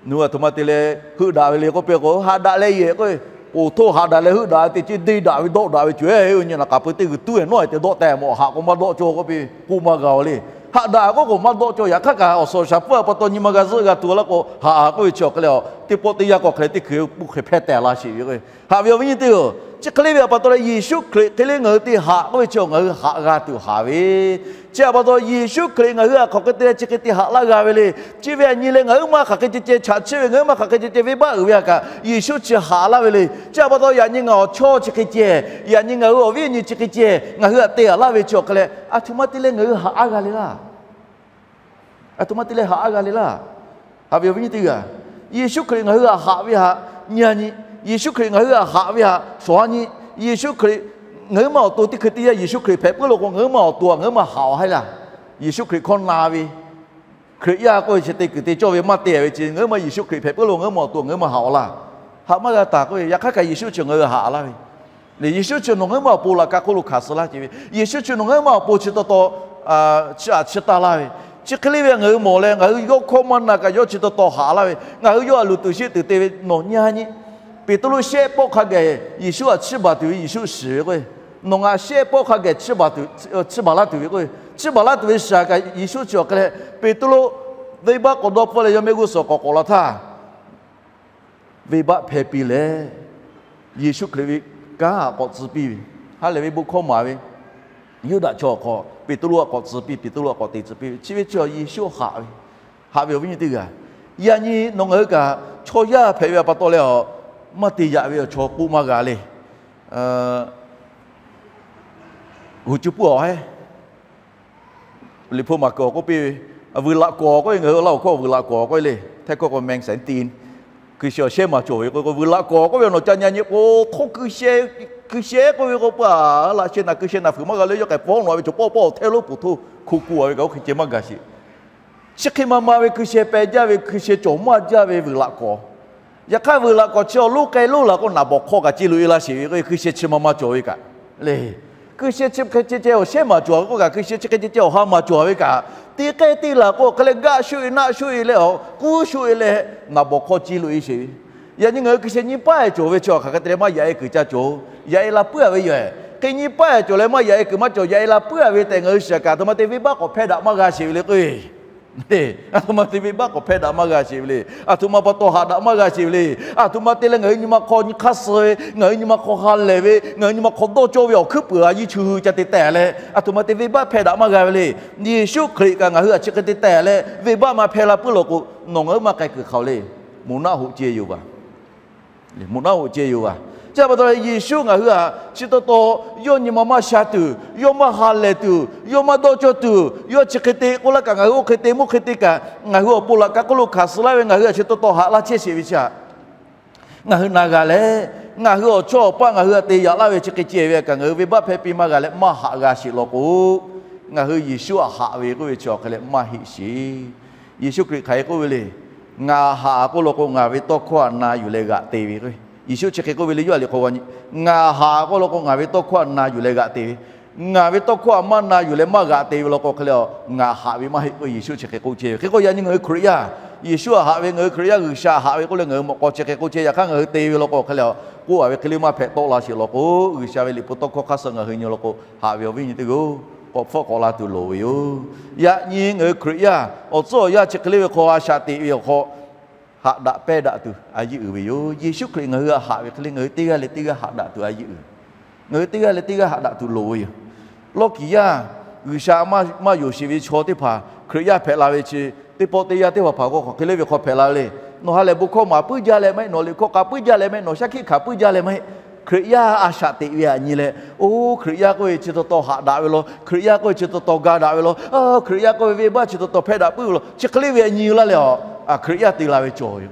Nawˬ hui aˬ htoꞈ ma te leh heuˆ daꞈ ve le k'oˆ piˇ k'o, haꞈ daꞈ leh yehˬ k'o, poˬ htoˇ haꞈ daꞈ leh heuˆ daꞈ ve teˇ ceuˬ deˇ daꞈ ve dawˆ daꞈ ve cawˬ-e ve nyi naˬ k'aˍ pui teˇ g'uiˬ tuˉ ve nawˉ te dawˆ tehꞈ mawˬ haꞈ k'o maˇ dawˆ cawˇ k'oˆ piˇ k'oˆ maˇ g'a-oˬ le. Haꞈ daꞈ k'oˆ k'o maˇ dawˆ cawˇ. Yaꞈ hk'aˇ kaꞈ awˬ suhˍ awˬ shaˍ pfuhˇ a pa taw nyi ma g'a zuhˆ g'a tuˬ laˇ k'o, haꞈ k'oˆ ve chi awˬ hk'e leh a, teˇ pawˆ teˇ yanˇ k'awꞈ hk'e leh teˇ hkui k'oˆ hk'e hpehˇ tehˬ la sheˍ ve k'o, haꞈ ve awˬ viˉ nyi teˇ-oˬ, chi hk'e le ve a pa taw leh Yeˍsuˆ Hkriꞈ hk'e le ngaˬ hui te haꞈ k'oˆ ve chi ngaˬ hui haꞈ g'a tuˬ haꞈ ve. Chi a pa taw Yeˍsuˆ Hkriꞈ ngaˬ hui a hk'aˬ hk'e te leh chi hk'e te haꞈ laˇ g'a ve le. Chi ve a nyi leh ngaˬ huiˉ ma hk'aˬ hk'e ceh ceh chaꞈ chiˇ ve, ngaˬ huiˉ ma hk'aˬ hk'e ceh ceh venˇbaˆ uiˍ ve a kaꞈ, Yeˍsuˆ chi haꞈ laˇ ve le. Chi a pa taw yaꞈ nyi ngaˬ awˬ chawˇ chi hk'e ceh, yaꞈ nyi ngaˬ hui awˬ viˉ awˬ nyi chi hk'e ceh ngaˬ hui htaꞈ te haꞈ laˇ ve chi awˬ hk'e leh, aˬ htoꞈ ma te leh ngaˬ hui haꞈ a g'a le laˇ. Aˬ htoꞈ ma te leh haꞈ a g'a le laˇ. Haꞈ ve awˬ viˉ nyi teˇ g'aˇ, Yeˍsuˆ Hkriꞈ ngaˬ hui htaꞈ haꞈ ve htaꞈ nyi a nyi. Yeˍsuˆ Hkriꞈ ngaˬ hui htaꞈ haꞈ ve htaꞈ shawˍ a nyi. Yeˍsuˆ Hkriꞈ, ngaˬ huiˉ ma awˬ to teˇ hkui teˇ yanˇ Yeˍsuˆ Hkriꞈ hpehꞈ puiˉ lo k'o, ngaˬ huiˉ ma awˬ to a ngaˬ huiˉ ma haꞈ awˬ haiˉ laˇ. Yeˍsuˆ Hkriꞈ hkawˇ na ve, Hkriꞈ yaˇ k'oˆ ve chi te kuiˬ te cawˇ ve maˇ te ve chi, ngaˬ huiˉ ma Yeˍsuˆ Hkriꞈ hpehꞈ puiˉ lo ngaˬ huiˉ ma awˬ to ngaˬ huiˉ ma haꞈ awˬ laˇ. Haꞈ maˇ g'a taˍ k'oˆ ve, yaꞈ hk'aˇ kaꞈ Yeˍsuˆ chi ngaˬ hui htaꞈ haꞈ laˇ ve le. Yeˍsuˆ chi nawˬ ngaˬ huiˉ ma awˬ pon laꞈ ka hk'oˆ lo hkanˍ suh laˇ ce ve, Yeˍsuˆ chi nawˬ ngaˬ huiˉ ma awˬ pon chi taw taw chiˇ aꞈ chiˇ taˇ laˇ ve, chi hk'e le ve ngaˬ hui mawˬ leh ngaˬ hui yawˇ hkawˇ maˇ na kaꞈ yawˇ chi taw taw haꞈ laˇ ve, ngaˬ hui yawˇ htaꞈ luˬ tuˬ sheˆ tuˬ te ve nawˬ nyi a nyi. Peˍtruˆ shehˆ pawˆ hk'a geh Yeˍsuˆ htaꞈ chiˇ baˬ tuˬ ve Yeˍsuˆ shiˍ ve k'o, nawˬ ngaˬ shehˆ pawˆ hk'a geh chiˇ baˬ laˇ tuˬ ve k'o, chiˇ baˬ laˇ tuˬ ve Yeˍsuˆ chi awˬ hk'e leh, Peˍtruˆ venˇbaˆ k'awꞈ dawˇ hpfuhˇ leh yawˇ mehˆ g'uˇ suhˍ k'awꞈ k'awꞈ la htaˇ, venˇbaˆ hpehˇ piˇ leh, Yeˍsuˆ Hkriꞈ ve kanˉ htaꞈ k'awꞈ tcuh piˇ ve, ha lehˬ ve bon hkawˇ maˍ ve, Yuˇdaꞈ chaw awˬ hk'aw Peˍtruˆ htaꞈ k'awꞈ tcuh piˇ, Peˍtruˆ htaꞈ k'awꞈ te tcuh piˇ ve, chi ve chi Yeˍsuˆ haꞈ ve, haꞈ ve awˬ viˉ nyi teˇ g'aˇ. Yaꞈ nyi nawˬ ngaˬ hui kaꞈ chaw yaˇ hpehꞈ ve a pa taw leh a, maˇ te yaꞈ ve awˬ chaw k'oˆ maˇ g'a le. G'uiˬ cuˇ puˇ awˬ haiˉ Liꞈ hpu maˬ kuiˬ awˬ k'oˆ piˇ ve, vuiˬ laꞈ kawˍ k'oˆ ve, ngaˬ hui Laˇ huˍ hkawˇ vuiˬ laꞈ kawˍ k'oˆ ve le. Htaiˇ hkawˇ k'o meng saˍ tiˇ, hkui sheh awˬ shehˉ maˍ cawˬ ve k'o, vuiˬ laꞈ kawˍ k'oˆ ve nawˬ ca nyi a nyi k'o, htawˇ hkui sheh, hkui sheh k'oˆ ve k'o, pa laꞈ sheh naˬ hkui sheh naˬ fuiˍ maˇ g'a le. Yawˇ k'ai pawˆ nawˬ a ve cawˬ pawˆ pawˆ awˬ htehˇ lonˉ puˬ htoˇ hko ku a ve kaꞈ oˇ hk'e ceh maˇ gaˬ sheˍ. Chi hk'e ma ma ve hkui sheh peh jaˇ ve, hkui sheh cawˬ maˇ jaˇ ve vuiˬ laꞈ kawˍ. Yaꞈ hk'aˇ vuiˬ laꞈ kawˍ chi awˬ lonˉ k'ai lonˉ laˬ k'o, naˍ bawˍ hk'aw kaꞈ ce loꞈ e laˇ sheˍ ve k'o, hkui sheh chi ma ma cawˬ ve kaꞈ le. Hkui sheh chi hk'e ceh ceh awˬ shehˉ maˍ cawˬ ve k'oˆ kaꞈ, hkui sheh chi hk'e ceh ceh awˬ ha maˍ cawˬ ve kaꞈ, teˇ k'ehˉ teˇ laˬ k'o, hk'e leh gaˆ shuˆ e naˆ shuˆ e leh awˬ k'uˉ shuˆ e leh, naˍ bawˍ hk'aw ce loꞈ e sheˍ ve. Yaꞈ nyi ngaˬ hui hkui sheh nyiˇ paˉ cawˬ ve chi hk'aˬ hk'e te leh maˇ yaꞈ e kuiˬ ca cawˬ, yaꞈ e la puiˉ a ve yoˬ. Hk'e nyiˇ paˉ cawˬ leh maˇ yaꞈ e kuiˬ maˇ cawˬ, yaꞈ e la puiˉ a ve tehꞈ ngaˬ hui shiˍ kaꞈ, aˬ htoꞈ ma te venˇbaˆ k'awꞈ hpehˇ daꞈ maˇ g'a sheˍ ve le k'o, aˬ htoꞈ ma te venˇbaˆ k'awꞈ hpehˇ daꞈ maˇ g'a sheˍ ve le. Aˬ htoꞈ ma pa taw haꞈ daꞈ maˇ g'a sheˍ ve le. Aˬ htoꞈ ma te leh ngaˬ hui nyi ma hk'aw nyi hk'aˇ suh ve, ngaˬ hui nyi ma hk'aw ha lehˬ ve, ngaˬ hui nyi ma hk'aw dawˇ cawˇ ve awˬ hkuiˉ puiˍ a yiˇ chi hui ca te teh leh, aˬ htoꞈ ma te venˇbaˆ hpehˇ daꞈ maˇ g'a ve le. Yeˍsuˆ Hkriꞈ kaꞈ ngaˬ hui htaꞈ chi hk'e te teh leh, venˇbaˆ maˇ hpehˇ la puiˉ law k'o, nawˬ ngaˬ hui maˇ k'ai kuiˬ hk'aˬ le. Moˍ naˆ hoꞈ ceh yoˬ vaˬ. Moˍ naˆ hoꞈ ceh yoˬ vaˬ. Chi pa taw leh Yeˍsuˆ ngaˬ hui htaꞈ chi taw taw, yawˇ nyi ma maˇ sha tuˬ, yawˇ maˇ ha lehˬ tuˬ, yawˇ maˇ dawˇ cawˇ tuˬ, yawˇ chi hk'e te k'oˆ laˇ kaꞈ, ngaˬ hui oˇ hk'e te mvuhˇ hk'e te kaꞈ, ngaˬ hui awˬ pon laꞈ ka hk'oˆ lo hkanˍ suh laˇ ve, ngaˬ hui htaꞈ chi taw taw haꞈ laˇ chehˇ sheˍ ve chi htaꞈ ngaˬ hui na g'a leh, ngaˬ hui awˬ chawˇ awˬ paˆ ngaˬ hui htaꞈ te yaꞈ laˇ ve chi hk'e ceh ve kaꞈ, ngaˬ hui venˇbaˆ hpehˇ piˇ maˇ g'a leh maˇ haꞈ g'a sheˍ law k'o, ngaˬ hui Yeˍsuˆ htaꞈ haꞈ ve k'oˆ ve chi awˬ hk'e leh maˇ heˆ sheˍ. Yeˍsuˆ Hkriꞈ hk'aˬ hk'e k'oˆ ve le. Ngaˬ haꞈ k'oˆ law k'o, ngaˬ ve tawˇ hkawˇ htaꞈ na yuˬ leh g'aꞈ te ve k'o, Yeˍsuˆ chi hk'e k'oˆ ve le. Yawˇ a liꞈ hk'aw g'a nyi, ngaˬ haꞈ k'oˆ law k'o, ngaˬ ve tawˇ hkawˇ htaꞈ na yuˬ leh g'aꞈ te ve. Ngaˬ ve tawˇ hkawˇ htaꞈ maˇ na yuˬ leh maˇ g'aꞈ te ve law k'o, hk'e leh ngaˬ haꞈ ve maˇ heˆ k'o, Yeˍsuˆ chi hk'e k'oˆ chehˇ ve. Hk'e k'o yaꞈ nyi ngaˬ hui Hkriꞈ yaˇ, Yeˍsuˆ htaꞈ haꞈ ve, ngaˬ hui Hkriꞈ yaˇ G'uiˬsha htaꞈ haꞈ ve k'oˆ leh ngaˬ hui mawꞈ k'aw chi hk'e k'oˆ chehˇ. Yaꞈ hk'aˇ ngaˬ hui te ve law k'o, hk'e leh k'oˆ a ve hk'e le maˇ hpehꞈ tawˆ la sheˍ law k'o, G'uiˬsha ve liꞈ hpu tawˇ hkawˇ hk'aˇ suh ngaˬ hui nyi law k'o, haꞈ ve awˬ viˉ nyi teˇ g'aˇ-oˬ, k'awꞈ hpfuhˆ k'awꞈ la tuˬ loˍ ve yoˬ. Yaꞈ nyi ngaˬ hui Hkriꞈ yaˇ awˬ tcuhˉ awˬ yanˇ chi hk'e le ve hk'aw a shaꞈ teꞈ ve awˬ hk'aw, haꞈ daꞈ pehˇ daꞈ tuˬ a yeˇ uiˍ ve yoˬ. Yeˍsuˆ Hkriꞈ ngaˬ hui htaꞈ haꞈ ve hk'e le, ngaˬ hui teˇ g'aˇ leh teˇ g'aˇ haꞈ daꞈ tuˬ a yeˇ uiˍ. Ngaˬ hui teˇ g'aˇ leh teˇ g'aˇ haꞈ daꞈ tuˬ loˍ ve yoˬ. Lawˇ kiˍ yaˇ G'uiˬsha maˇ yonˍ sheˍ ve chaw teˇ hpaˍ Hkriꞈ yaˇ hpehꞈ la ve chi, teˇ pawˆ teˇ yanˇ teˇ hpaˍ hpaˍ k'o hk'aˬ hk'e le ve hk'aw hpehꞈ la ve le. Nawˬ ha lehˬ bon hkawˇ maˍ puiˉ jaˇ leh maˇ heˆ, nawˬ liꞈ hkawˇ k'a puiˉ jaˇ leh maˇ heˆ, nawˬ shaˉ hkiˆ hkanˍ puiˉ jaˇ leh maˇ heˆ, Hkriꞈ yaˇ a shaꞈ teꞈ ve htaꞈ nyi leh, oˇ Hkriꞈ yaˇ k'oˆ ve chi taw taw haꞈ daꞈ ve law, Hkriꞈ yaˇ k'oˆ ve chi taw taw ga daꞈ ve law, Hkriꞈ yaˇ k'oˆ ve venˇbaˆ chi taw taw hpehˇ daꞈ puiˉ ve law, chi hk'e le ve htaꞈ nyi laˇ leh a, Hkriꞈ yaˇ te la ve cawˬ ve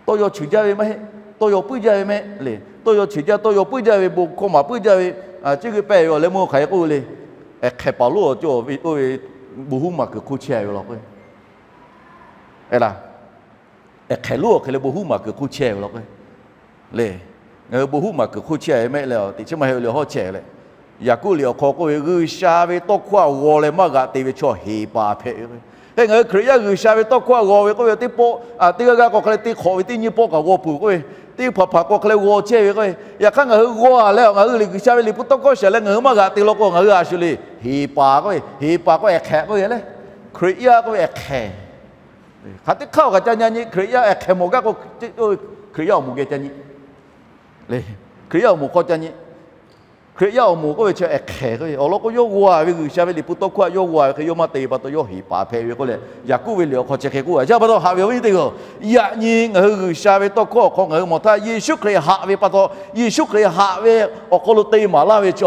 tawˇ yaw cheuˬ jaˇ ve maˇ heˆ, tawˇ yaw puiˉ jaˇ ve maˇ heˆ le. Tawˇ yaw cheuˬ jaˇ, tawˇ yaw puiˉ jaˇ ve, bon hkawˇ maˍ puiˉ jaˇ ve, ceˇ g'uiˇ pehˇ ve awˬ leh meuˇ hk'aˬ hk'e k'oˆ ve le. Hk'ehˍ paˍ lonˉ awˬ cawˇ ve oˇ ve bon huˉ maˍ kuiˬ hk'oˆ chehˇ ve law k'o, e laˇ, hk'ehˍ lonˉ awˬ hk'e leh bon huˉ maˍ kuiˬ hk'oˆ chehˇ ve law k'o, le, ngaˬ hui bon huˉ maˍ kuiˬ hk'oˆ chehˇ ve maˇ heˆ leh, teꞈ chiˉ maˇ heˆ ve le hawˉ chehˇ leh, Yaˍkoˆ liꞈ awˬ hk'aw k'oˆ ve, G'uiˬsha ve tawˇ hkawˇ htaꞈ g'aw leh maˇ g'aꞈ te ve chaw heˍ paˍ hpehꞈ ve k'o, Hk'e ngaˬ hui Hkriꞈ yaˇ G'uiˬsha ve tawˇ hkawˇ htaꞈ g'aw ve k'oˆ ve teˇ pawˆ, teˇ g'aˇ g'aˇ k'o hk'a leh teˇ hk'awꞈ ve teˇ nyi pawˆ kaꞈ g'aw peuˬ k'oˆ ve, teˇ hpaˍ hpaˍ k'o hk'a leh g'aw chehˇ ve k'oˆ ve. Yaꞈ hk'aˇ ngaˬ hui g'aw leh ngaˬ hui G'uiˬsha ve Liꞈ hpu tawˇ hkawˇ shiˍ leh ngaˬ hui maˇ g'aꞈ te law k'o, ngaˬ hui a shuˍ le, heˍ paˍ k'oˆ ve, heˍ paˍ k'oˆ ve ehˍ hk'ehꞈ k'oˆ ve le. Hkriꞈ yaˇ k'oˆ ve ehˍ hk'ehꞈ. Hk'aˬ teˇ hk'aˇ awˬ kaꞈ ca nyi nyi Hkriꞈ yaˇ ehˍ hk'ehꞈ mawˬ gaˇ k'o, Hkriꞈ yaˇ awˬ moˍ geh ca nyi. Hkriꞈ yaˇ awˬ moˍ hk'aw ca nyi. Hkriꞈ yaˇ awˬ moˍ k'oˆ ve chi ehˍ hk'ehꞈ k'oˆ ve awˬ lawn k'o, yawˇ g'aw ve G'uiˬsha ve Liꞈ hpu tawˇ hkawˇ htaꞈ yawˇ g'aw ve hk'e yawˇ maˇ te pa taw yawˇ heˍ paˍ hpehꞈ ve k'oˆ leh, Yaˍkoˆ ve liꞈ awˬ hk'aw chi hk'e k'oˆ ve. Chi pa taw haꞈ ve awˬ viˉ nyi teˇ hpaˍ-oˬ, yaꞈ nyi ngaˬ hui G'uiˬsha ve tawˇ hkawˇ awˬ hk'aw ngaˬ hui mawˬ htaˇ, Yeˍsuˆ Hkriꞈ haꞈ ve pa taw, Yeˍsuˆ Hkriꞈ haꞈ ve awˬ hk'aw lo te maˍ laˇ ve chi,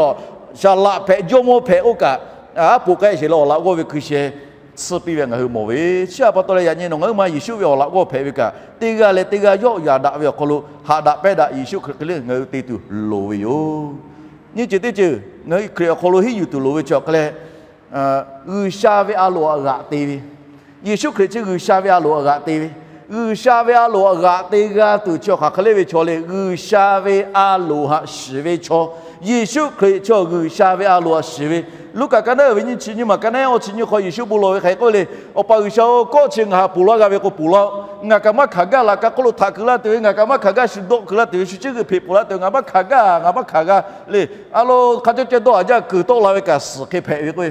saˍ laꞈ hpehꞈ jawˇmawˇ hpehꞈ k'oˆ kaꞈ, aˉ poꞈ k'ai sheˍ leh awˬ laꞈ g'awˇ ve hkui sheh tsuhˇ piˇ ve ngaˬ hui mawˬ ve. Chi pa taw leh yaꞈ nyi nawˬ ngaˬ hui ma Yeˍsuˆ ve awˬ laꞈ g'awˇ hpehꞈ ve kaꞈ, teˇ g'aˇ leh teˇ g'aˇ yawˆ yaꞈ daꞈ ve awˬ hk'aw lo haꞈ daꞈ pehˇ daꞈ Yeˍsuˆ Hkriꞈ hk'e le ngaˬ hui te tuˬ loˍ ve yoˬ. Nyiˇ ceuˬ teˇ ceuˬ ngaˬ hui Hkriꞈ awˬ hk'aw lo hiˉ yuˬ tuˬ loˍ ve chi awˬ hk'aˇ leh, G'uiˬsha ve a loˍ htaꞈ g'aꞈ te ve. Yeˍsuˆ Hkriꞈ chi G'uiˬsha ve a loˍ htaꞈ g'aꞈ te ve. G'uiˬsha ve a loˍ htaꞈ g'aꞈ te g'a tuˬ chi awˬ hk'aˬ hk'e le ve chaw le, G'uiˬsha ve a loˍ htaꞈ shiˍ ve chaw. Yeˍsuˆ Hkriꞈ chaw G'uiˬsha ve a loˍ htaꞈ shiˍ ve. Luˉkaꞈ ka naˉ uiˍ ve nyiˇ chi nyiˇ maˬ ka naˉ awˇ chi nyiˇ hk'aw Yeˍsuˆ bon lawˬ ve hk'aˬ hk'e k'oˆ le, Awˬ pa G'uiˬsha-oˬ, kawˆ chi ngaˬ htaꞈ ponˬ laˇ g'a ve k'o ponˬ laˇ-oˆ. Ngaˬ kaꞈ maˇ hkanˍ gaˇ, laꞈ ka hk'oˆ lo htaꞈ keu laˇ tuˬ ve, ngaˬ kaꞈ maˇ hkanˍ gaˇ, shu dawˆ keu laˇ tuˬ ve, shu cuˇ g'euˆ hpeꞈ ponˬ laˇ tuˬ ve, ngaˬ maˇ hkanˍ gaˇ, ngaˬ maˇ hkanˍ gaˇ le. A lo hk'a cawˇ cawˇ dawˇ haˍ jaˇ kuiˬ tawˆ la ve kaꞈ suhˍ hk'e hpehꞈ ve k'o,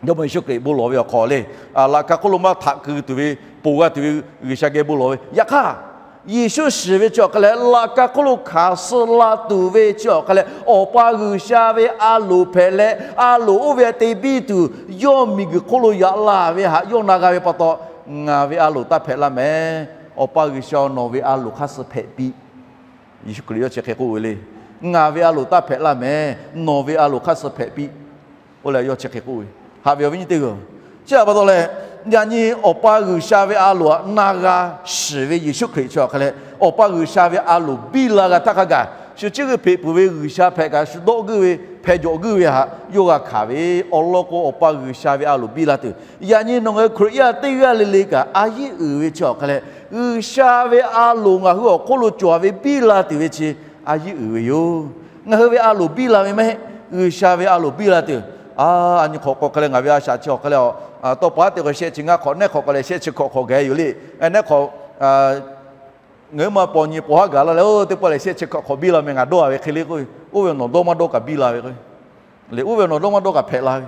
Jawˇmawˇ Yeˍsuˆ Hkriꞈ bon lawˬ ve awˬ hk'aw le, laꞈ ka hk'oˆ lo maˇ htaꞈ keu tuˬ ve, ponˬ g'a tuˬ ve G'uiˬsha geh bon lawˬ ve. Yaꞈ hk'aˇ, Yeˍsuˆ shiˍ ve chi awˬ hk'aˇ leh laꞈ ka hk'oˆ lo hkanˍ suh la tuˬ ve chi awˬ hk'aˇ leh, Awˬ pa G'uiˬsha ve a loˍ hpehꞈ leh, a loˍ oˇ ve te biˇ tuˬ yawˇ miˬguiˬ hk'oˆ lo yaꞈ la ve htaꞈ yawˇ na g'a ve pa taw, ngaˬ ve a loˍ taˇ hpehꞈ laˇ mehˍ. Awˬ pa G'uiˬsha-oˬ, nawˬ ve a loˍ hk'aˇ suh hpehꞈ piˇ. Yeˍsuˆ Hkriꞈ yawˇ chi hk'e k'oˆ ve le. Ngaˬ ve a loˍ taˇ hpehꞈ laˇ mehˍ. Nawˬ ve a loˍ hk'aˇ suh hpehꞈ piˇ. Oˇ leh yawˇ chi hk'e k'oˆ ve. Haꞈ ve awˬ viˉ nyi teˇ hpaˍ-oˬ, chi htaꞈ pa taw leh, yaꞈ nyi Awˬ pa G'uiˬsha ve a loˍ htaꞈ na g'a shiˍ ve Yeˍsuˆ Hkriꞈ chi awˬ hk'aˇ leh, Awˬ pa G'uiˬsha ve a loˍ biˇ la g'a htaˇ hk'a gaˬ, shu cuˇ g'euˆ hpeꞈ peuˬ ve G'uiˬsha hpehꞈ kaꞈ, shu dawˆ g'euˆ ve hpeh jawꞈ g'euˆ ve htaꞈ yawˇ g'a hkanˍ ve awˬ lawn k'o, Awˬ pa G'uiˬsha ve a loˍ biˇ la tuˬ. Yaꞈ nyi nawˬ ngaˬ hui Hkriꞈ yaˇ teˇ g'aˇ le le kaꞈ a yiˉ uiˍ ve chi awˬ hk'aˇ leh, G'uiˬsha ve a loˍ ngaˬ hui awˬ hk'oˆ lo cawˬ ve biˇ la tuˬ ve chi a yiˉ uiˍ ve yoˬ. Ngaˬ hui ve a loˍ biˇ la ve maˇ heˆ. G'uiˬsha ve a loˍ biˇ la tuˬ. A, a nyi hk'awꞈ k'aw hk'e leh ngaˬ ve a shaꞈ chi awˬ hk'aˇ leh, tawˇ pa te k'o shehˆ chi ngaˇ hk'awꞈ, nehˉ hk'awꞈ k'aw leh shehˆ chi hkawꞈ hk'awꞈ gaˬ yoˬ le. Nehˉ hk'awꞈ ngaˬ hui ma paw nyi paw haˉ gaˬ la leh, oˇ teˇ pawˆ lehˬ shehˆ chi hkawꞈ hk'awꞈ biˇ la meh, ngaˬ dawˇ a ve hk'e le k'oˆ ve, oˇ ve nawˬ dawˇ maˇ dawˇ kaꞈ biˇ la ve k'o, le oˇ ve nawˬ dawˇ maˇ dawˇ kaꞈ hpehꞈ la ve.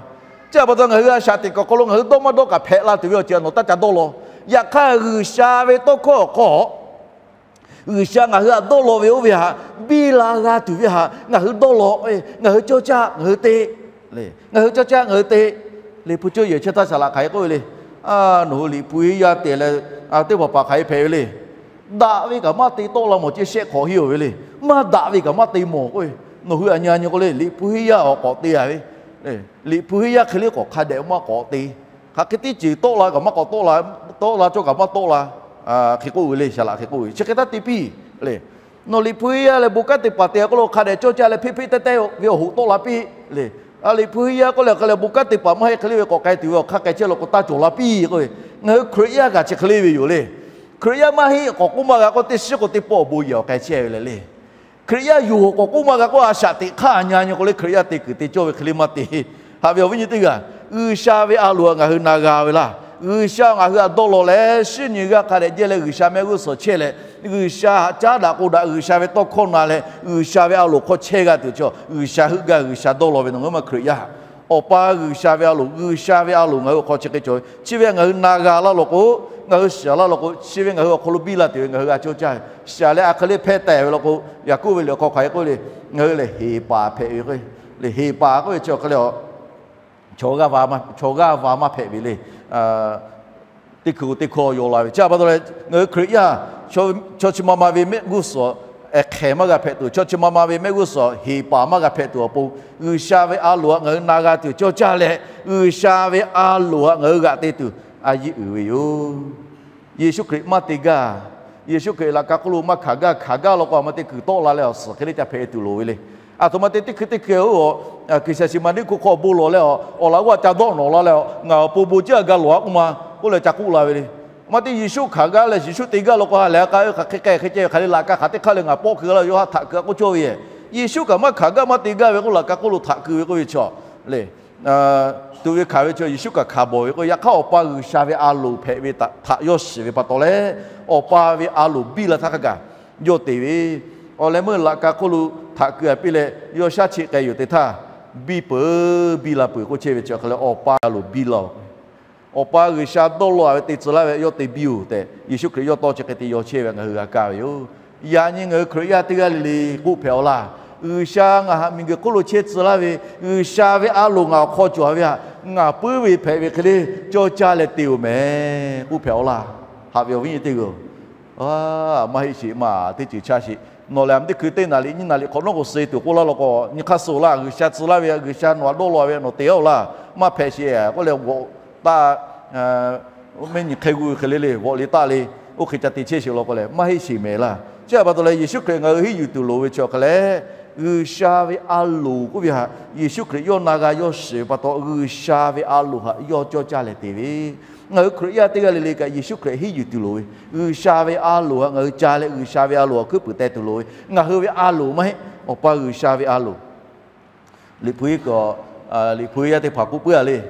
Chi htaꞈ pa taw ngaˬ hui a shaꞈ teꞈ kaꞈ awˬ hk'aw lo ngaˬ hui dawˇ maˇ dawˇ kaꞈ hpehꞈ la tuˬ ve awˬ ceuˬ nawˬ taˇ ca dawˇ law. Yaꞈ hk'aˇ G'uiˬsha ve tawˇ hkawˇ awˬ hk'aw G'uiˬsha ngaˬ hui htaꞈ dawˇ law ve oˇ ve htaꞈ biˇ la g'a tuˬ ve htaꞈ ngaˬ hui dawˇ law. Ngaˬ hui cawˇ caˇ ngaˬ hui te, ngaˬ hui cawˇ caˇ ngaˬ hui te. Liꞈ hpu cawˇ yehˬ chi htaˇ saˍ laꞈ hk'aˬ hk'e k'oˆ ve le. Nawˬ hui Liꞈ hpu henˇ yaˇ te leh, teˇ hpaˍ hpaˍ hk'aˬ hk'e hpehꞈ ve le. Daꞈ ve kaꞈ maˇ te tawˆ la mawˬ ceh shehˆ hk'awꞈ henˇ-oˬ ve le. Maˇ daꞈ ve kaꞈ maˇ te mawˬ k'oˆ ve. Nawˬ hui a nyi a nyi k'o le, Liꞈ hpu henˇ yaˇ awˬ k'awꞈ te a ve, Liꞈ hpu henˇ yaˇ hk'e le k'awꞈ hk'a dehꞈ maˇ k'awꞈ te. Hk'aˬ hk'e teˇ ceuˬ tawˆ la kaꞈ maˇ k'awꞈ tawˆ la, tawˆ la cawˇ kaꞈ maˇ tawˆ la, hk'e k'oˆ ve le. Saˍ laꞈ hk'e k'oˆ ve chi hk'e htaˇ te piˇ le. Nawˬ Liꞈ hpu henˇ yaˇ leh bon kanˉ te paˍ te k'oˆ lo hk'a dehꞈ cawˇ caˇ leh hpeˆ hpeˆ teh teh ve awˬ hoꞈ tawˆ la piˇ le. Liꞈ hpu henˇ yaˇ k'oˆ leh hk'a leh bon kanˉ te paˍ maˇ heˆ hk'e le ve k'awꞈ k'ai tuˬ ve awˬ hk'aˇ k'ai chehˇ law k'o taˇ cawˬ la piˇ k'oˆ ve. Ngaˬ hui Hkriꞈ yaˇ kaꞈ chi hk'e le ve yoˬ le. Hkriꞈ yaˇ maˇ heˆ k'awꞈ k'oˆ maˇ g'a k'o teˇ shiˉ k'o teˇ pawˆ awˬ bon yehˬ awˬ k'ai chehˇ ve le le. Hkriꞈ yaˇ yoˬ k'awꞈ k'oˆ maˇ g'a k'o a shaꞈ teꞈ hk'aˇ a nyi a nyi k'o le Hkriꞈ yaˇ te kuiˬ te cawˇ ve hk'e le maˇ te. Haꞈ ve awˬ viˉ nyi teˇ g'aˇ, G'uiˬsha ve a loˍ htaꞈ ngaˬ hui na g'a ve laˇ. G'uiˬsha ngaˬ hui htaꞈ dawˇ law leh shinˉ nyi g'aˇ hk'a dehꞈ jehˇ leh G'uiˬsha mehˆ g'uˇ suhˍ chehˇ leh, G'uiˬsha htaꞈ caˉ daꞈ k'o daꞈ, G'uiˬsha ve tawˇ hkawˇ na leh G'uiˬsha ve a loˍ hk'aw chehˇ g'a tuˬ chaw G'uiˬsha heuˆ gaˇ, G'uiˬsha dawˇ law ve nawˬ ngaˬ hui ma Hkriꞈ yaˇ Awˬ pa G'uiˬsha ve a loˍ, G'uiˬsha ve a loˍ ngaˬ hui awˬ hk'aw chi hk'e cawˬ ve. Chi ve ngaˬ hui na g'a laˇ law k'o, ngaˬ hui shiˍ laˇ law k'o, chi ve ngaˬ hui awˬ hk'aw lo biˇ la tuˬ ve ngaˬ hui a cawˇ caˇ ve. Shiˍ leh a hk'e le hpehˇ taˍ ve law k'o, Yaˍkoˆ ve liꞈ awˬ hk'aw hk'aˬ hk'e k'oˆ le, ngaˬ hui lehˬ heˍ paˍ hpehꞈ ve k'o, le heˍ paˍ k'oˆ ve chi awˬ hk'e le, chaw g'aˇ va maˇ hpehꞈ ve le. Teˇ hkui teˇ hkawˇ yaw la ve chi htaꞈ pa taw leh, ngaˬ hui Hkriꞈ yaˇ chaw chi ma ma ve mehˆ g'uˇ suhˍ ehˍ hk'ehˍ maˇ g'a hpehꞈ tuˬ, chaw chi ma ma ve mehˆ g'uˇ suhˍ heˍ paˍ maˇ g'a hpehꞈ tuˬ awˬ pon, G'uiˬsha ve a loˍ htaꞈ ngaˬ hui na g'a tuˬ cawˇ caˇ leh, G'uiˬsha ve a loˍ htaꞈ ngaˬ hui g'aꞈ te tuˬ a yiˉ uiˍ ve yoˬ. Yeˍsuˆ Hkriꞈ maˇ te gaˇ. Yeˍsuˆ Hkriꞈ laꞈ ka hk'oˆ lo maˇ hkanˍ gaˇ, hkanˍ gaˇ law k'o, a ma te kuiˬ tawˆ la leh awˬ suhˍ hk'e le ca hpehꞈ tuˬ loˍ ve le. A htoꞈ ma te teˇ hkui teˇ hkui-oˬ, Hkriꞈ shaˍ shiˍ ma neˇ hk'oˆ hk'aw bon lawˬ leh, awˬ laꞈ g'awˇ ca dawˆ nawˬ la leh, ngaˬ awˬ pon bon jaˇ gaˬ lawˬ a k'oˆ ma k'oˆ leh ca k'oˆ la ve le. A ma te Yeˍsuˆ hkanˍ gaˇ leh Yeˍsuˆ te gaˇ law k'o, ha lehˬ a k'a hk'aˬ hk'e k'ai hk'e ceh ve hk'aˬ le laꞈ ka hk'aˬ teˇ hk'aˇ leh ngaˬ pawˆ keu la yawˇ ha htaꞈ keu a k'oˆ cawˇ ve yehˬ. Yeˍsuˆ kaꞈ maˇ hkanˍ gaˇ maˇ te gaˇ ve k'oˆ laꞈ ka hk'oˆ lo htaꞈ keu ve k'oˆ ve chaw le. tuꞈ ve hkanˍ ve chi Yeˍsuˆ kaꞈ hkanˍ bawˬ ve k'o, yaꞈ hk'aˇ Awˬ pa G'uiˬsha ve a loˍ hpehꞈ ve htaꞈ yawˇ shiˍ ve pa taw leh, Awˬ pa ve a loˍ biˇ la htaˇ hk'a gaˬ yawˇ te ve. Awˬ leh meuˇ laꞈ ka hk'oˆ lo htaꞈ keu a piˇ leh, yawˇ shaˉ cheˆ k'ai yoˬ te htaˇ, biˇ peuˬ, biˇ la peuˬ k'oˆ chehˇ ve chi awˬ hk'a leh, Awˬ pa a loˍ biˇ la-oˬ. Awˬ pa G'uiˬsha dawˇ law-a ve te tcuh laˇ ve yawˇ te biˇ-oˬ tehꞈ, Yeˍsuˆ Hkriꞈ yawˇ tawˇ chi hk'e te yaw chehˇ ve ngaˬ hui g'a kaˇ ve yoˬ. Yaꞈ nyi ngaˬ hui Hkriꞈ yaˇ teˇ g'aˇ le le k'oˆ hpehꞈ-aw laˇ. G'uiˬsha ngaˬ haꞈ miˬguiˬ hk'oˆ lo chehˇ tcuh laˇ ve, G'uiˬsha ve a loˍ ngaˬ awˬ hk'aw cawˬ ve htaꞈ ngaˬ puiˉ ve hpehꞈ ve hk'e le, cawˇ caˇ leh te-oˬ mehˍ k'oˆ hpehꞈ-aw laˇ. Haꞈ ve awˬ viˉ nyi teˇ g'aˇ-oˬ, maˇ heˆ sheˍ maˬ teˇ ceuˬ chaˇ sheˍ. Nawˬ lehˬ a meuˇ teˇ hkui teˇ naˍ riˍ nyiˇ naˍ riˍ hk'awꞈ nawˉ k'o suh tuˬ k'oˆ laˇ law k'o, nyi hk'aˇ suh laˇ, G'uiˬsha tcuh laˇ ve, G'uiˬsha nawˬ htaꞈ dawˇ law ve, nawˬ te-aˬ laˇ, maˇ hpehꞈ sheˍ k'oˆ leh g'awꞈ taˇ, mehˆ nyi hk'e g'uˇ ve hk'e le le g'awꞈ le taˆ le, oˇ hk'e ca te chehˇ sheˍ law k'o lehˬ, maˇ heˆ sheˍ mehˍ laˇ. Chi htaꞈ pa taw leh Yeˍsuˆ Hkriꞈ ngaˬ hui henˇ yuˬ tuˬ loˍ ve chi awˬ hk'a leh, G'uiˬsha ve a loˍ k'oˆ ve htaꞈ Yeˍsuˆ Hkriꞈ yawˇ na g'a yawˇ shiˍ ve pa taw, G'uiˬsha ve a loˍ htaꞈ yawˇ cawˇ caˇ leh te ve. Ngaˬ hui Hkriꞈ yaˇ teˇ g'aˇ le le kaꞈ Yeˍsuˆ Hkriꞈ henˇ yuˬ tuˬ loˍ ve, G'uiˬsha ve a loˍ htaꞈ ngaˬ hui ca leh G'uiˬsha ve a loˍ awˬ hkuiˉ puiˍ teh tuˬ loˍ ve, ngaˬ hui ve a loˍ maˇ heˆ, Awˬ pa G'uiˬsha ve a loˍ. Liꞈ hpu, Liꞈ hpu yaˇ teˇ hpaˍ k'oˆ puiˉ-a le.